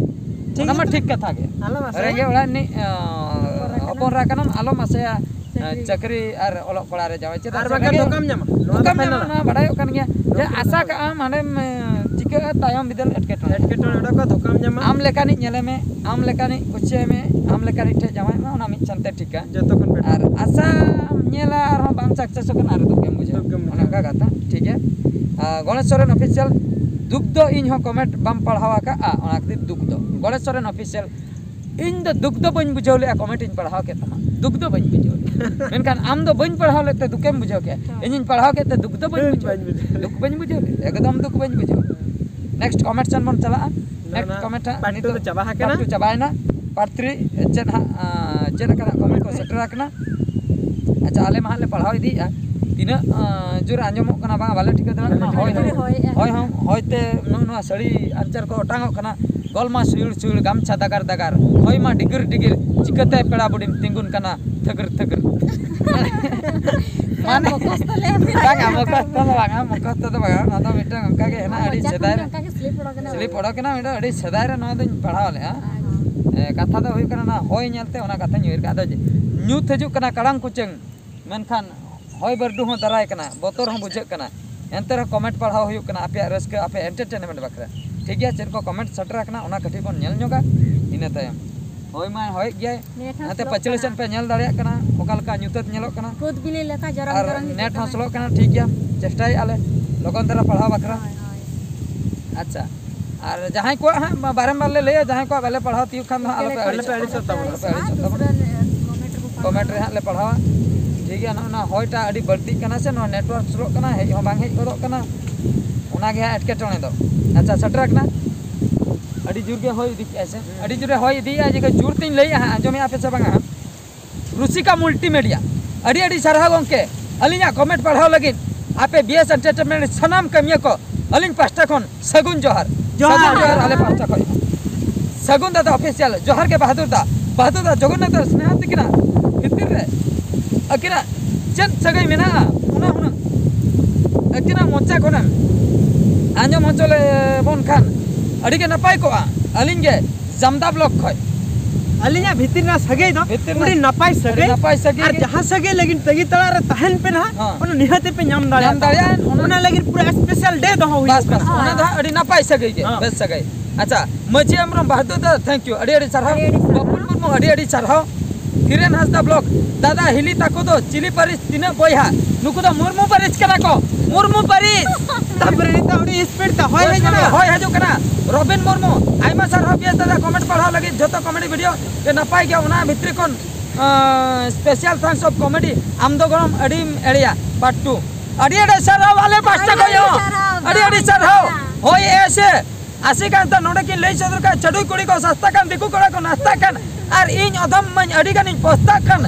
ᱴᱷᱤᱠ ᱚᱱᱟ ᱢᱟ ᱜᱮᱛᱚ᱾ ᱴᱷᱤᱠ ᱠᱟᱛᱷᱟ ᱜᱮ᱾ ᱟᱞᱚᱢ ᱟᱥᱟᱭᱟ᱾ ᱨᱮᱸᱜᱮᱡ ᱚᱲᱟᱜ ᱨᱤᱱᱤᱡ, ᱟᱸ, ᱦᱚᱯᱚᱱ ᱮᱨᱟ ᱦᱚᱯᱚᱱ ᱮᱨᱟ ᱠᱟᱱᱟᱢ, ᱟᱞᱚᱢ ᱟᱥᱟᱭᱟ, ᱪᱟᱹᱠᱨᱤ᱾ ᱟᱸ, ᱪᱟᱹᱠᱨᱤ ᱟᱨ ᱚᱞᱚᱜ ᱠᱚᱲᱟ ᱨᱮ ᱡᱟᱶᱟᱭ᱾ ᱪᱮᱫᱟᱜ ᱟᱨ ᱥᱮ ᱵᱟᱝᱠᱷᱟᱱ ᱨᱮᱸᱜᱮᱡ ᱫᱷᱳᱠᱟᱢ ᱧᱟᱢᱟ᱾ ᱱᱚᱣᱟ ᱫᱚ ᱫᱷᱳᱠᱟᱢ ᱯᱷᱟᱭᱱᱟᱞ ᱧᱟᱢᱟ, ᱨᱮ᱾ ᱱᱚᱣᱟ ᱵᱟᱰᱟᱭᱚᱜ ᱠᱟᱱ ᱜᱮᱭᱟ᱾ ᱡᱮ ᱱᱚᱣᱟ ᱫᱚ ᱟᱥᱟ ᱠᱟᱜ ᱟᱢ ᱦᱟᱸᱰᱮᱢ, ᱮᱸ, ᱪᱤᱠᱟᱹᱜᱼᱟ, ᱛᱟᱭᱚᱢ ᱵᱤᱫᱟᱹᱞ ᱮᱴᱠᱮᱴᱚᱬᱮ᱾ ᱮᱴᱠᱮᱴᱚᱬᱮ ᱚᱸᱰᱮ ᱠᱷᱚᱱ ᱫᱷᱳᱠᱟᱢ ᱧᱟᱢᱟ᱾ ᱟᱢ ᱞᱮᱠᱟᱱᱤᱡ ᱧᱮᱞᱮ ᱢᱮ, ᱟᱢ ᱞᱮᱠᱟᱱᱤᱡ ᱠᱩᱥᱤᱭᱟᱭ ᱢᱮ, ᱟᱢ ᱞᱮᱠᱟᱱᱤᱡ ᱴᱷᱮᱱ ᱡᱟᱶᱟᱭ ᱢᱮ, ᱚᱱᱟ ᱢᱤᱫ ᱥᱟᱱᱛᱮ ᱴᱷᱤᱠᱟ᱾ ᱡᱚᱛᱚ ᱠᱷᱚᱱ better᱾ ᱟᱨ ᱟᱥᱟᱢ ᱧᱮᱞᱟ ᱟᱨᱦᱚᱸ ᱵᱟᱝ ᱥᱟᱠᱥᱮᱥᱚᱜ ᱠᱟᱱᱟ, ᱟᱨ ᱫᱩᱠᱮᱢ ᱵᱩᱡᱷᱟᱹᱣᱟ᱾ ᱫᱩᱠᱮᱢ ᱵᱩᱡᱷᱟᱹᱣᱟ᱾ ᱚᱱᱮ ᱚᱱᱠᱟ ᱠᱟᱛᱷᱟ, ᱴᱷᱤᱠ ᱜᱮᱭᱟ᱾ ᱟᱨ ᱜᱚᱬᱮᱥ ᱥᱚᱨᱮᱱ ᱚᱯᱷᱤᱥᱤᱭᱟᱞ, ᱫᱩᱠ ᱫᱚ ᱤᱧ ᱦᱚᱸ ᱠᱚᱢᱮᱱᱴ ᱵᱟᱢ ᱯᱟᱲᱦᱟᱣ ᱟᱠᱟᱫᱼᱟ, ᱚᱱᱟ ᱠᱷᱟᱹᱛᱤᱨ ᱫᱩᱠ ᱫᱚ᱾ ᱜᱚᱬᱮᱥ ᱥᱚᱨᱮᱱ ᱚᱯᱷᱤᱥᱤᱭᱟᱞ, ᱤᱧ ᱫᱚ ᱫᱩᱠ ᱫᱚ ᱵᱟᱹᱧ ᱵᱩᱡᱷᱟᱹᱣ ᱞᱮᱫᱼᱟ, ᱠᱚᱢᱮᱱᱴ ᱤᱧ ᱯᱟᱲᱦᱟᱣ ᱠᱮᱫ ᱛᱟᱢᱟ, ᱫᱩᱠ ᱫᱚ ᱵᱟᱹᱧ ᱵᱩᱡᱷᱟᱹᱣ ᱞᱮᱫᱼᱟ᱾ ᱢᱮᱱᱠᱷᱟᱱ ᱟᱢ ᱫᱚ ᱵᱟᱹᱧ ᱯᱟᱲᱦᱟᱣ ᱞᱮᱫ ᱛᱮ ᱫᱩᱠᱮᱢ ᱵᱩᱡᱷᱟᱹᱣ ᱠᱮᱫᱼᱟ, ᱦᱮᱸ᱾ ᱤᱧᱤᱧ ᱯᱟᱲᱦᱟᱣ ᱠᱮᱫ ᱛᱮ ᱫᱩᱠ ᱫᱚ ᱵᱟᱹᱧ ᱫᱩᱠ ᱵᱩᱡᱷᱟᱹᱣ ᱵᱟᱹᱧ ᱞᱮᱫᱼᱟ᱾ ᱵᱩᱡᱷᱟᱹᱣ᱾ ᱫᱩᱠ ᱵᱟᱹᱧ ᱵᱩᱡᱷᱟᱹᱣ ᱞᱮᱫᱼᱟ, ᱮᱠᱫᱚᱢ ᱫᱩᱠ ᱵᱟᱹᱧ ᱵᱩᱡᱷᱟᱹᱣ ᱞᱮᱫᱼᱟ᱾ ᱱᱮᱠᱥᱴ ᱠᱚᱢᱮᱱᱴ ᱥᱮᱱ ᱵᱚᱱ ᱪᱟᱞᱟᱜᱼᱟ᱾ ᱱᱮᱠᱥᱴ ᱱᱚᱣᱟ ᱠᱚᱢᱮᱱᱴ ᱦᱟᱸᱜ part two ᱱᱤᱛᱚᱜ ᱫᱚ ᱪᱟᱵᱟ ᱟᱠᱟᱱᱟ᱾ Part two ᱪᱟᱵᱟᱭᱮᱱᱟ᱾ Part three ᱪᱮᱫ ᱦᱟᱸᱜ, ᱟᱸ, ᱪᱮᱫ ᱞᱮᱠᱟᱱᱟᱜ ᱠᱚᱢᱮᱱᱴ ᱠᱚ ᱥᱮᱴᱮᱨ ᱟᱠᱟᱱᱟ? ᱟᱪᱪᱷᱟ, ᱟᱞᱮ ᱢᱟ ᱦᱟᱸᱜ ᱞᱮ ᱯᱟᱲᱦᱟᱣ ᱤᱫᱤᱭᱮᱫᱼᱟ᱾ ᱛᱤᱱᱟᱹᱜ, ᱟᱸ, ᱡᱳᱨ ᱟᱸᱡᱚᱢᱚᱜ ᱠᱟᱱᱟ ᱵᱟᱝ, ᱵᱟᱞᱮ ᱴᱷᱤᱠᱟᱹ ᱫᱟᱲᱮᱭᱟᱜ ᱠᱟᱱᱟ᱾ ᱵᱟᱞᱮ ᱦᱚᱭ ᱴᱷᱤᱠᱟᱹ ᱦᱚᱸ, ᱫᱟᱲᱮᱭᱟᱜᱼᱟ᱾ ᱦᱚᱭ ᱦᱚᱸ, ᱦᱚᱭ ᱛᱮ ᱱᱚᱜᱼᱚ ᱱᱚᱣᱟ ᱥᱟᱹᱲᱤ ᱟᱧᱪᱟᱨ ᱠᱚ ᱚᱴᱟᱝᱚᱜ ᱠᱟᱱᱟ᱾ ᱠᱚᱞᱢᱟ ᱥᱩᱭᱩᱲ ᱥᱩᱭᱩᱲ, ᱜᱟᱢᱪᱷᱟ ᱫᱟᱜᱟᱨ ᱫᱟᱜᱟᱨ, ᱦᱚᱭᱢᱟ ᱰᱤᱜᱤᱨ ᱰᱤᱜᱤᱨ, ᱪᱤᱠᱟᱹᱛᱮ ᱯᱮᱲᱟ ᱵᱩᱰᱤᱢ ᱛᱤᱸᱜᱩᱱ ᱠᱟᱱᱟ ᱛᱷᱟᱹᱜᱟᱹᱨ ᱛᱷᱟᱹᱜᱟᱹᱨ? ᱢᱟᱱᱮ ᱢᱚᱠᱚᱥᱛᱚ ᱞᱮ ᱮᱢ ᱵᱟᱝᱟ, ᱢᱚᱠᱚᱥᱛᱚ ᱫᱚ ᱵᱟᱝᱟ, ᱢᱚᱠᱚᱥᱛᱚ ᱫᱚ ᱵᱟᱝᱟ, ᱚᱱᱟ ᱫᱚ ᱢᱤᱫᱴᱟᱝ ᱚᱱᱠᱟ ᱜᱮ ᱦᱮᱱᱟᱜᱼᱟ, ᱟᱹᱰᱤ ᱢᱚᱪᱟ ᱠᱷᱚᱱ ᱥᱮᱫᱟᱭ ᱜᱮ ᱨᱮ᱾ ᱚᱱᱠᱟ ᱜᱮ ᱥᱞᱤᱯ ᱚᱰᱚᱠ ᱮᱱᱟ᱾ ᱥᱞᱤᱯ ᱚᱰᱚᱠ ᱮᱱᱟ, ᱢᱤᱫᱴᱟᱝ ᱟᱹᱰᱤ ᱥᱮᱫᱟᱭ ᱨᱮ ᱱᱚᱣᱟ ᱫᱚᱧ ᱯᱟᱲᱦᱟᱣ ᱞᱮᱫᱼᱟ᱾ ᱦᱳᱭ᱾ ᱮ, ᱠᱟᱛᱷᱟ ᱫᱚ ᱦᱩᱭᱩᱜ ᱠᱟᱱᱟ, ᱚᱱᱟ ᱦᱚᱭ ᱧᱮᱞᱛᱮ ᱚᱱᱟ ᱠᱟᱛᱷᱟᱧ ᱩᱭᱦᱟᱹᱨ ᱠᱮᱫᱟ᱾ ᱟᱫᱚ ᱡᱮ ᱧᱩᱛ ᱦᱤᱡᱩᱜ ᱠᱟᱱᱟ ᱠᱟᱲᱟᱝ ᱠᱩᱪᱟᱹᱝ, ᱢᱮᱱᱠᱷᱟᱱ ᱦᱚᱭ ᱵᱟᱹᱨᱰᱩ ᱦᱚᱸ ᱫᱟᱨᱟᱭ ᱠᱟᱱᱟ, ᱵᱚᱛᱚᱨ ᱦᱚᱸ ᱵᱩᱡᱷᱟᱹᱜ ᱠᱟᱱᱟ, ᱮᱱᱛᱮ ᱨᱮᱦᱚᱸ ᱠᱚᱢᱮᱱᱴ ᱯᱟᱲᱦᱟᱣ ᱦᱩᱭᱩᱜ ᱠᱟᱱᱟ ᱟᱯᱮᱭᱟᱜ ᱨᱟᱹᱥᱠᱟᱹ, ᱟᱯᱮ ᱮᱱᱴᱟᱨᱴᱮᱱᱢᱮᱱᱴ ᱵᱟᱠᱷᱨᱟ᱾ ᱴᱷᱤᱠ ᱜᱮᱭᱟ, ᱪᱮᱫ ᱠᱚ ᱠᱚᱢᱮᱱᱴ ᱥᱮᱴᱮᱨ ᱟᱠᱟᱱᱟ, ᱚᱱᱟ ᱠᱟᱹᱴᱤᱡ ᱵᱚᱱ ᱧᱮᱞ ᱧᱚᱜᱟ, ᱤᱱᱟᱹ ᱛᱟᱭᱚᱢ᱾ ᱦᱚᱭ ᱢᱟᱭ ᱦᱚᱭᱮᱫ ᱜᱮᱭᱟᱭ, ᱱᱮᱴ ᱦᱚᱸ ᱱᱟᱛᱮ ᱥᱞᱳᱜ ᱯᱟᱹᱪᱷᱞᱟᱹ ᱠᱟᱱᱟ᱾ ᱥᱮᱫ ᱯᱮ ᱧᱮᱞ ᱫᱟᱲᱮᱭᱟᱜ ᱠᱟᱱᱟ ᱚᱠᱟ ᱞᱮᱠᱟ ᱧᱩᱛᱟᱹᱛ ᱧᱮᱞᱚᱜ ᱠᱟᱱᱟ᱾ ᱠᱩᱫ ᱵᱤᱞᱤ ᱞᱮᱠᱟ ᱡᱚᱨᱚᱢ ᱟᱨ ᱡᱚᱨᱚᱢ ᱦᱤᱡᱩᱜ ᱱᱮᱴ ᱦᱚᱸ ᱠᱟᱱᱟ᱾ ᱥᱞᱳᱜ ᱠᱟᱱᱟ, ᱴᱷᱤᱠ ᱜᱮᱭᱟ, ᱪᱮᱥᱴᱟᱭᱮᱫᱼᱟ ᱞᱮ ᱞᱚᱜᱚᱱ ᱫᱷᱟᱨᱟ ᱯᱟᱲᱦᱟᱣ ᱵᱟᱠᱷᱨᱟ᱾ ᱦᱳᱭ, ᱦᱳᱭ᱾ ᱟᱪᱪᱷᱟ, ᱟᱨ ᱡᱟᱦᱟᱸᱭ ᱠᱚᱣᱟᱜ ᱦᱟᱸᱜ ᱵᱟᱨᱮᱢ ᱵᱟᱨ ᱞᱮ ᱞᱟᱹᱭᱟ, ᱡᱟᱦᱟᱸᱭ ᱠᱚᱣᱟᱜ ᱵᱟᱞᱮ ᱯᱟᱲᱦᱟᱣ ᱛᱤᱭᱳᱜ ᱠᱷᱟᱱ ᱫᱚ ᱦᱟᱸᱜ ᱟᱞᱚᱯᱮ ᱟᱞᱚᱯᱮ ᱟᱹᱲᱤᱥᱚᱜ ᱟᱹᱲᱤᱥᱚᱜ ᱛᱟᱵᱚᱱᱟ᱾ ᱟᱞᱚᱯᱮ ᱟᱹᱲᱤᱥᱚᱜ ᱛᱟᱵᱚᱱᱟ᱾ ᱟᱨ ᱫᱩᱥᱨᱟ ᱱᱮ-, ᱠᱚᱢᱮᱱᱴ ᱨᱮᱵᱚ ᱯᱟᱲᱦᱟᱣᱟ᱾ ᱠᱚᱢᱮᱱᱴ ᱨᱮ ᱦᱟᱸᱜ ᱞᱮ ᱯᱟᱲᱦᱟᱣᱟ᱾ ᱴᱷᱤᱠ ᱜᱮᱭᱟ, ᱱᱚᱜᱼᱚ ᱱᱚᱣᱟ ᱦᱚᱭᱴᱟ ᱟᱹᱰᱤ ᱵᱟᱹᱲᱛᱤᱜ ᱠᱟᱱᱟ ᱥᱮ, ᱱᱚᱣᱟ ᱱᱮᱴᱣᱟᱨᱠ ᱥᱞᱳᱜ ᱠᱟᱱᱟ, ᱦᱮᱡ ᱦᱚᱸ ᱵᱟᱝ ᱦᱮᱡ ᱜᱚᱫᱚᱜ ᱠᱟᱱᱟ, ᱚᱱᱟ ᱜᱮ ᱦᱟᱸᱜ ᱮᱴᱠᱮᱴᱚᱬᱮ ᱫᱚ᱾ ᱟᱪᱪᱷᱟ, ᱥᱮᱴᱮᱨ ᱟᱠᱟᱱᱟ, ᱟᱹᱰᱤ ᱡᱳᱨ ᱜᱮ ᱦᱚᱭ ᱤᱫᱤ ᱠᱮᱜᱼᱟᱭ ᱥᱮ, ᱟᱹᱰᱤ ᱡᱳᱨᱮ ᱦᱚᱭ ᱤᱫᱤᱭᱮᱜᱼᱟ, ᱡᱮ ᱡᱳᱨ ᱛᱤᱧ ᱞᱟᱹᱭᱮᱜᱼᱟ ᱦᱟᱸᱜ, ᱟᱸᱡᱚᱢᱮᱜᱼᱟ ᱯᱮ ᱥᱮ ᱵᱟᱝᱟ ᱦᱟᱸᱜ? ᱨᱩᱥᱤᱠᱟ ᱢᱩᱞᱴᱤᱢᱤᱰᱤᱭᱟ, ᱟᱹᱰᱤ ᱟᱹᱰᱤ ᱥᱟᱨᱦᱟᱣ ᱜᱚᱢᱠᱮ, ᱟᱹᱞᱤᱧᱟᱜ ᱠᱚᱢᱮᱱᱴ ᱯᱟᱲᱦᱟᱣ ᱞᱟᱹᱜᱤᱫ᱾ ᱟᱯᱮ ᱵᱤ ᱮᱥ ᱮᱱᱴᱟᱨᱴᱮᱱᱢᱮᱱᱴ ᱥᱟᱱᱟᱢ ᱠᱟᱹᱢᱤᱭᱟᱹ ᱠᱚ, ᱟᱹᱞᱤᱧ ᱯᱟᱦᱴᱟ ᱠᱷᱚᱱ ᱥᱟᱹᱜᱩᱱ ᱡᱚᱦᱟᱨ᱾ ᱡᱚᱦᱟᱨ᱾ ᱥᱟᱹᱜᱩᱱ ᱡᱚᱦᱟᱨ ᱟᱞᱮ ᱯᱟᱦᱴᱟ ᱠᱷᱚᱱ᱾ ᱥᱟᱹᱜᱩᱱ ᱫᱟᱫᱟ ᱚᱯᱷᱤᱥᱤᱭᱟᱞ, ᱡᱚᱦᱟᱨ ᱜᱮ ᱵᱟᱦᱟᱫᱩᱨ ᱫᱟ᱾ ᱵᱟᱦᱟᱫᱩᱨ ᱫᱟ, ᱡᱚᱜᱚᱱᱱᱟᱛᱷ ᱟᱨ ᱥᱱᱮᱦᱟ ᱛᱤᱠᱤᱱᱟᱜ ᱵᱷᱤᱛᱤᱨ ᱨᱮ ᱟᱹᱠᱤᱱᱟᱜ ᱪᱮᱫ ᱥᱟᱹᱜᱟᱹᱭ ᱢᱮᱱᱟᱜᱼᱟ, ᱚᱱᱟ ᱦᱩᱱᱟᱹᱝ ᱟᱹᱠᱤᱱᱟᱜ ᱢᱚᱪᱟ ᱠᱷᱚᱱᱮᱢ ᱟᱸᱡᱚᱢ ᱦᱚᱪᱚ ᱞᱮᱵᱚᱱ ᱠᱷᱟᱱ ᱟᱹᱰᱤ ᱜᱮ ᱱᱟᱯᱟᱭ ᱠᱚᱜᱼᱟ᱾ ᱟᱹᱞᱤᱧ ᱜᱮ ᱡᱟᱢᱫᱟ ᱵᱞᱚᱠ ᱠᱷᱚᱡ᱾ ᱟᱹᱞᱤᱧᱟᱜ ᱵᱷᱤᱛᱤᱨ ᱨᱮᱱᱟᱜ ᱥᱟᱹᱜᱟᱹᱭ ᱫᱚ ᱵᱷᱤᱛᱤᱨ ᱟᱹᱰᱤ ᱨᱮᱱᱟᱜ ᱱᱟᱯᱟᱭ ᱟᱹᱰᱤ ᱥᱟᱹᱜᱟᱹᱭ᱾ ᱱᱟᱯᱟᱭ ᱥᱟᱹᱜᱟᱹᱭ ᱟᱨ ᱜᱮ᱾ ᱡᱟᱦᱟᱸ ᱥᱟᱹᱜᱟᱹᱭ ᱞᱟᱹᱜᱤᱫ ᱛᱟᱺᱜᱤ ᱛᱟᱲᱟᱜ ᱨᱮ ᱛᱟᱦᱮᱱ ᱯᱮ ᱱᱟᱦᱟᱜ, ᱦᱚᱸ᱾ ᱚᱱᱟ ᱱᱤᱦᱟᱹᱛ ᱯᱮ ᱧᱟᱢ ᱧᱟᱢ ᱫᱟᱲᱮᱭᱟᱜᱼᱟ᱾ ᱫᱟᱲᱮᱭᱟᱜᱼᱟ, ᱚᱱᱟ ᱚᱱᱟ ᱞᱟᱹᱜᱤᱫ ᱯᱩᱨᱟᱹ ᱥᱯᱮᱥᱟᱞ ᱰᱮ ᱫᱚᱦᱚ ᱦᱩᱭᱩᱜ ᱵᱟᱥ, ᱵᱟᱥ, ᱠᱟᱱᱟ᱾ ᱚᱱᱟ ᱫᱚ ᱦᱟᱸᱜ ᱟᱹᱰᱤ ᱱᱟᱯᱟᱭ ᱥᱟᱹᱜᱟᱹᱭ ᱜᱮ, ᱦᱚᱸ᱾ ᱵᱮᱥ ᱥᱟᱹᱜᱟᱹᱭ᱾ ᱟᱪᱪᱷᱟ, ᱢᱟᱹᱡᱷᱤ ᱦᱮᱢᱵᱨᱚᱢ, ᱵᱟᱦᱟᱫᱩᱨ ᱫᱟ, thank you, ᱟᱹᱰᱤ ᱟᱹᱰᱤ ᱥᱟᱨᱦᱟᱣ᱾ ᱟᱹᱰᱤ ᱟᱹᱰᱤ ᱥᱟᱨᱦᱟᱣ᱾ ᱵᱟᱹᱵᱩᱞ ᱢᱩᱨᱢᱩ, ᱟᱹᱰᱤ ᱟᱹᱰᱤ ᱥᱟᱨᱦᱟᱣ᱾ ᱫᱷᱤᱨᱮᱱ ᱦᱟᱸᱥᱫᱟ ᱵᱞᱚᱠ, ᱫᱟᱫᱟ ᱦᱤᱞᱤ ᱛᱟᱠᱚ ᱫᱚ ᱪᱤᱞᱤ ᱯᱟᱹᱨᱤᱥ, ᱛᱤᱱᱟᱹᱜ ᱵᱚᱭᱦᱟ? ᱱᱩᱠᱩ ᱫᱚ ᱢᱩᱨᱢᱩ ᱯᱟᱹᱨᱤᱥ ᱠᱟᱱᱟ ᱠᱚ, ᱢᱩᱨᱢᱩ ᱯᱟᱹᱨᱤᱥ᱾ ᱛᱟᱯᱚᱨᱮ ᱱᱤᱛᱚᱜ ᱟᱹᱰᱤ ᱥᱯᱤᱰ ᱛᱮ ᱦᱚᱭ ᱦᱮᱡ ᱮᱱᱟ᱾ ᱦᱚᱭ ᱦᱤᱡᱩᱜ ᱠᱟᱱᱟ᱾ ᱨᱚᱵᱤᱱ ᱢᱩᱨᱢᱩ, ᱟᱭᱢᱟ ᱥᱟᱨᱦᱟᱣ ᱵᱤᱭᱮᱥ ᱫᱟᱫᱟ, ᱠᱚᱢᱮᱱᱴ ᱯᱟᱲᱦᱟᱣ ᱞᱟᱹᱜᱤᱫ, ᱡᱚᱛᱚ ᱠᱚᱢᱮᱰᱤ ᱵᱷᱤᱰᱤᱭᱳ ᱜᱮ ᱱᱟᱯᱟᱭ ᱜᱮᱭᱟ, ᱚᱱᱟ ᱵᱷᱤᱛᱨᱤ ᱠᱷᱚᱱ, ᱟᱸ, special thanks of comedy, ᱟᱢ ᱫᱚ ᱜᱚᱲᱚᱢ ᱟᱹᱰᱤᱢ ᱮᱲᱮᱭᱟ, part two᱾ ᱟᱹᱰᱤ ᱟᱹᱰᱤ ᱥᱟᱨᱦᱟᱣ ᱟᱞᱮ ᱯᱟᱥᱴᱟ ᱟᱹᱰᱤ ᱠᱷᱚᱱ ᱟᱹᱰᱤ ᱦᱚᱸ᱾ ᱥᱟᱨᱦᱟᱣ᱾ ᱟᱹᱰᱤ ᱟᱹᱰᱤ ᱥᱟᱨᱦᱟᱣ᱾ ᱦᱳᱭ, ᱮᱥᱮ ᱟᱥᱤ ᱠᱟᱱ ᱛᱮ ᱱᱚᱰᱮ ᱠᱤᱱ ᱞᱟᱹᱭ ᱥᱚᱫᱚᱨ ᱠᱟᱜ, ᱪᱟᱹᱰᱩᱭ ᱠᱩᱲᱤ ᱠᱚ ᱥᱟᱥᱛᱟ ᱠᱟᱱ, ᱫᱤᱠᱩ ᱠᱚᱲᱟ ᱠᱚ ᱱᱟᱥᱛᱟ ᱠᱟᱱ, ᱟᱨ ᱤᱧ ᱚᱫᱚᱢ ᱢᱟᱹᱧ ᱟᱹᱰᱤ ᱜᱟᱱᱤᱧ ᱯᱚᱥᱛᱟᱜ ᱠᱟᱱ᱾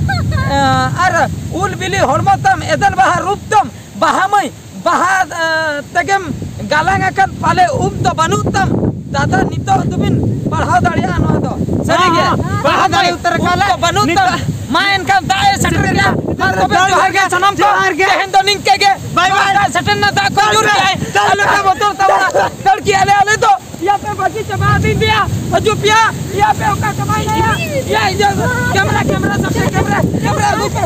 ᱟᱨ ᱩᱞ ᱵᱤᱞᱤ ᱦᱚᱲᱢᱚ ᱛᱟᱢ, ᱮᱫᱮᱞ ᱵᱟᱦᱟ ᱨᱩᱯ ᱛᱟᱢ, ᱵᱟᱦᱟ ᱢᱟᱹᱭ ᱵᱟᱦᱟ, ᱮ, ᱛᱮᱜᱮᱢ ᱜᱟᱞᱟᱝ ᱟᱠᱟᱫ, ᱯᱟᱞᱮ ᱩᱵ ᱫᱚ ᱵᱟᱹᱱᱩᱜ ᱛᱟᱢ, ᱫᱟᱫᱟ, ᱱᱤᱛᱚᱜ ᱫᱚᱵᱤᱱ ᱯᱟᱲᱦᱟᱣ ᱫᱟᱲᱮᱭᱟᱜᱼᱟ ᱱᱚᱣᱟ ᱫᱚ᱾ ᱥᱟᱹᱨᱤ ᱜᱮ᱾ ᱦᱮᱸ, ᱦᱮᱸ᱾ ᱯᱟᱲᱦᱟᱣ ᱫᱟᱲᱮ ᱩᱛᱟᱹᱨ ᱟᱠᱟᱱᱟ᱾ ᱩᱵ ᱠᱚ ᱵᱟᱹᱱᱩᱜ ᱱᱤᱛᱚᱜ ᱛᱟᱢᱟ᱾ ᱢᱟ ᱮᱱᱠᱷᱟᱱ ᱫᱟᱜ ᱮ ᱥᱮᱴᱮᱨ ᱠᱮᱫᱟ᱾ ᱢᱟ ᱛᱚᱵᱮ ᱡᱚᱦᱟᱨ ᱜᱮ ᱥᱟᱱᱟᱢ ᱠᱚ᱾ ᱡᱚᱦᱟᱨ ᱜᱮ᱾ ᱛᱮᱦᱮᱧ ᱫᱚ ᱱᱤᱝᱠᱟᱹ ᱜᱮ᱾ ᱵᱟᱭ ᱵᱟᱭ᱾ ᱫᱟᱜ ᱥᱮᱴᱮᱨ ᱱᱟ, ᱫᱟᱜ ᱠᱚ ᱧᱩᱨ ᱠᱮᱜᱼᱟᱭ᱾ ᱟᱞᱚ ᱯᱮ ᱵᱚᱛᱚᱨ ᱛᱟᱵᱚᱱᱟ᱾ ᱫᱟᱹᱲ ᱠᱮᱜᱼᱟ ᱞᱮ ᱟᱞᱮ ᱫᱚ᱾ ᱭᱟ ᱯᱮ ᱵᱟᱹᱜᱤ ᱪᱟᱵᱟ ᱟᱹᱫᱤᱧ ᱫᱮᱭᱟ᱾ ᱦᱤᱡᱩᱜ ᱯᱮᱭᱟ᱾ ᱭᱟ ᱯᱮ ᱚᱠᱟ ᱪᱟᱵᱟᱭ ᱱᱟ ᱭᱟ? ᱭᱟ ᱤᱭᱟᱹ ᱠᱮᱢᱨᱟ, ᱠᱮᱢᱨᱟ ᱥᱟᱵ ᱯᱮ, ᱠᱮᱢᱨᱟ, ᱠᱮᱢᱨᱟ ᱟᱹᱜᱩ ᱯᱮ᱾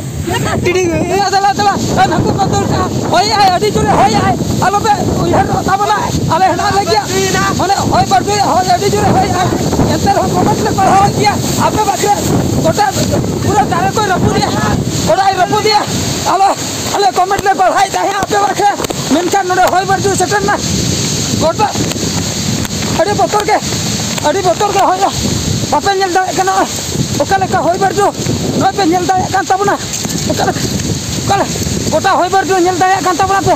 ᱴᱤᱰᱤ, ᱤᱭᱟᱹ ᱫᱮᱞᱟ, ᱫᱮᱞᱟ᱾ ᱮ, ᱱᱟᱹᱠᱩ ᱠᱚ ᱫᱟᱹᱲ ᱠᱟᱜᱼᱟ᱾ ᱦᱚᱭ ᱟᱭ, ᱟᱹᱰᱤ ᱡᱳᱨᱮ ᱦᱚᱭ ᱟᱭ᱾ ᱟᱞᱚ ᱯᱮ ᱩᱭᱦᱟᱹᱨ ᱛᱟᱵᱚᱱᱟ᱾ ᱟᱞᱮ ᱦᱮᱱᱟᱜ ᱞᱮ ᱜᱮᱭᱟ᱾ ᱢᱟᱱᱮ ᱦᱚᱭ ᱵᱟᱹᱨᱰᱩᱭᱟ, ᱦᱚᱭ ᱟᱹᱰᱤ ᱡᱳᱨᱮ ᱦᱚᱭ ᱟᱭ᱾ ᱮᱱᱛᱮ ᱨᱮᱦᱚᱸ ᱠᱚᱢᱮᱱᱴ ᱞᱮ ᱯᱟᱲᱦᱟᱣᱮᱫ ᱜᱮᱭᱟ᱾ ᱟᱯᱮ ᱵᱟᱠᱷᱨᱟ ᱜᱚᱴᱟ ᱯᱩᱨᱟᱹ ᱫᱟᱨᱮ ᱠᱚᱭ ᱨᱟᱹᱯᱩᱫᱮᱜᱼᱟ᱾ ᱚᱲᱟᱜ ᱮ ᱨᱟᱹᱯᱩᱫᱮᱜᱼᱟ᱾ ᱟᱞᱚ, ᱟᱞᱮ ᱠᱚᱢᱮᱱᱴ ᱞᱮ ᱯᱟᱲᱦᱟᱣᱮᱫ ᱛᱟᱦᱮᱸᱫ ᱟᱯᱮ ᱵᱟᱠᱷᱨᱟ᱾ ᱢᱮᱱᱠᱷᱟᱱ ᱱᱚᱰᱮ ᱦᱚᱭ ᱵᱟᱹᱨᱰᱩ ᱥᱮᱴᱮᱨ ᱮᱱᱟ᱾ ᱜᱚᱴᱟ ᱟᱹᱰᱤ ᱵᱚᱛᱚᱨ ᱜᱮ, ᱟᱹᱰᱤ ᱵᱚᱛᱚᱨ ᱜᱮ ᱦᱚᱭᱟ᱾ ᱵᱟᱯᱮ ᱧᱮᱞ ᱫᱟᱲᱮᱭᱟᱜ ᱠᱟᱱᱟ ᱚᱠᱟ ᱞᱮᱠᱟ ᱦᱚᱭ ᱵᱟᱹᱨᱰᱩ᱾ ᱱᱚᱜᱼᱚᱭ ᱯᱮ ᱧᱮᱞ ᱫᱟᱲᱮᱭᱟᱜ ᱠᱟᱱ ᱛᱟᱵᱚᱱᱟ ᱚᱠᱟ ᱞᱮᱠᱟ, ᱚᱠᱟ ᱞᱮᱠᱟ ᱜᱚᱴᱟ ᱦᱚᱭ ᱵᱟᱹᱨᱰᱩ ᱧᱮᱞ ᱫᱟᱲᱮᱭᱟᱜ ᱠᱟᱱ ᱛᱟᱵᱚᱱᱟ ᱯᱮ᱾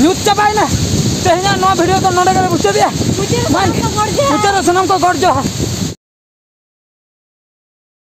ᱧᱩᱛ ᱪᱟᱵᱟᱭᱮᱱᱟ᱾ ᱛᱮᱦᱮᱧᱟᱜ ᱱᱚᱣᱟ ᱵᱷᱤᱰᱤᱭᱳ ᱫᱚ ᱱᱚᱰᱮ ᱜᱮᱞᱮ ᱢᱩᱪᱟᱹᱫᱮᱜᱼᱟ᱾ ᱢᱩᱪᱟᱹᱫ ᱨᱮ ᱢᱟ ᱥᱟᱱᱟᱢ ᱠᱚ ᱜᱚᱰ ᱡᱚᱦᱟᱨ᱾ ᱢᱩᱪᱟᱹᱫ ᱨᱮ ᱥᱟᱱᱟᱢ ᱠᱚ ᱜᱚᱰ ᱡᱚᱦᱟᱨ᱾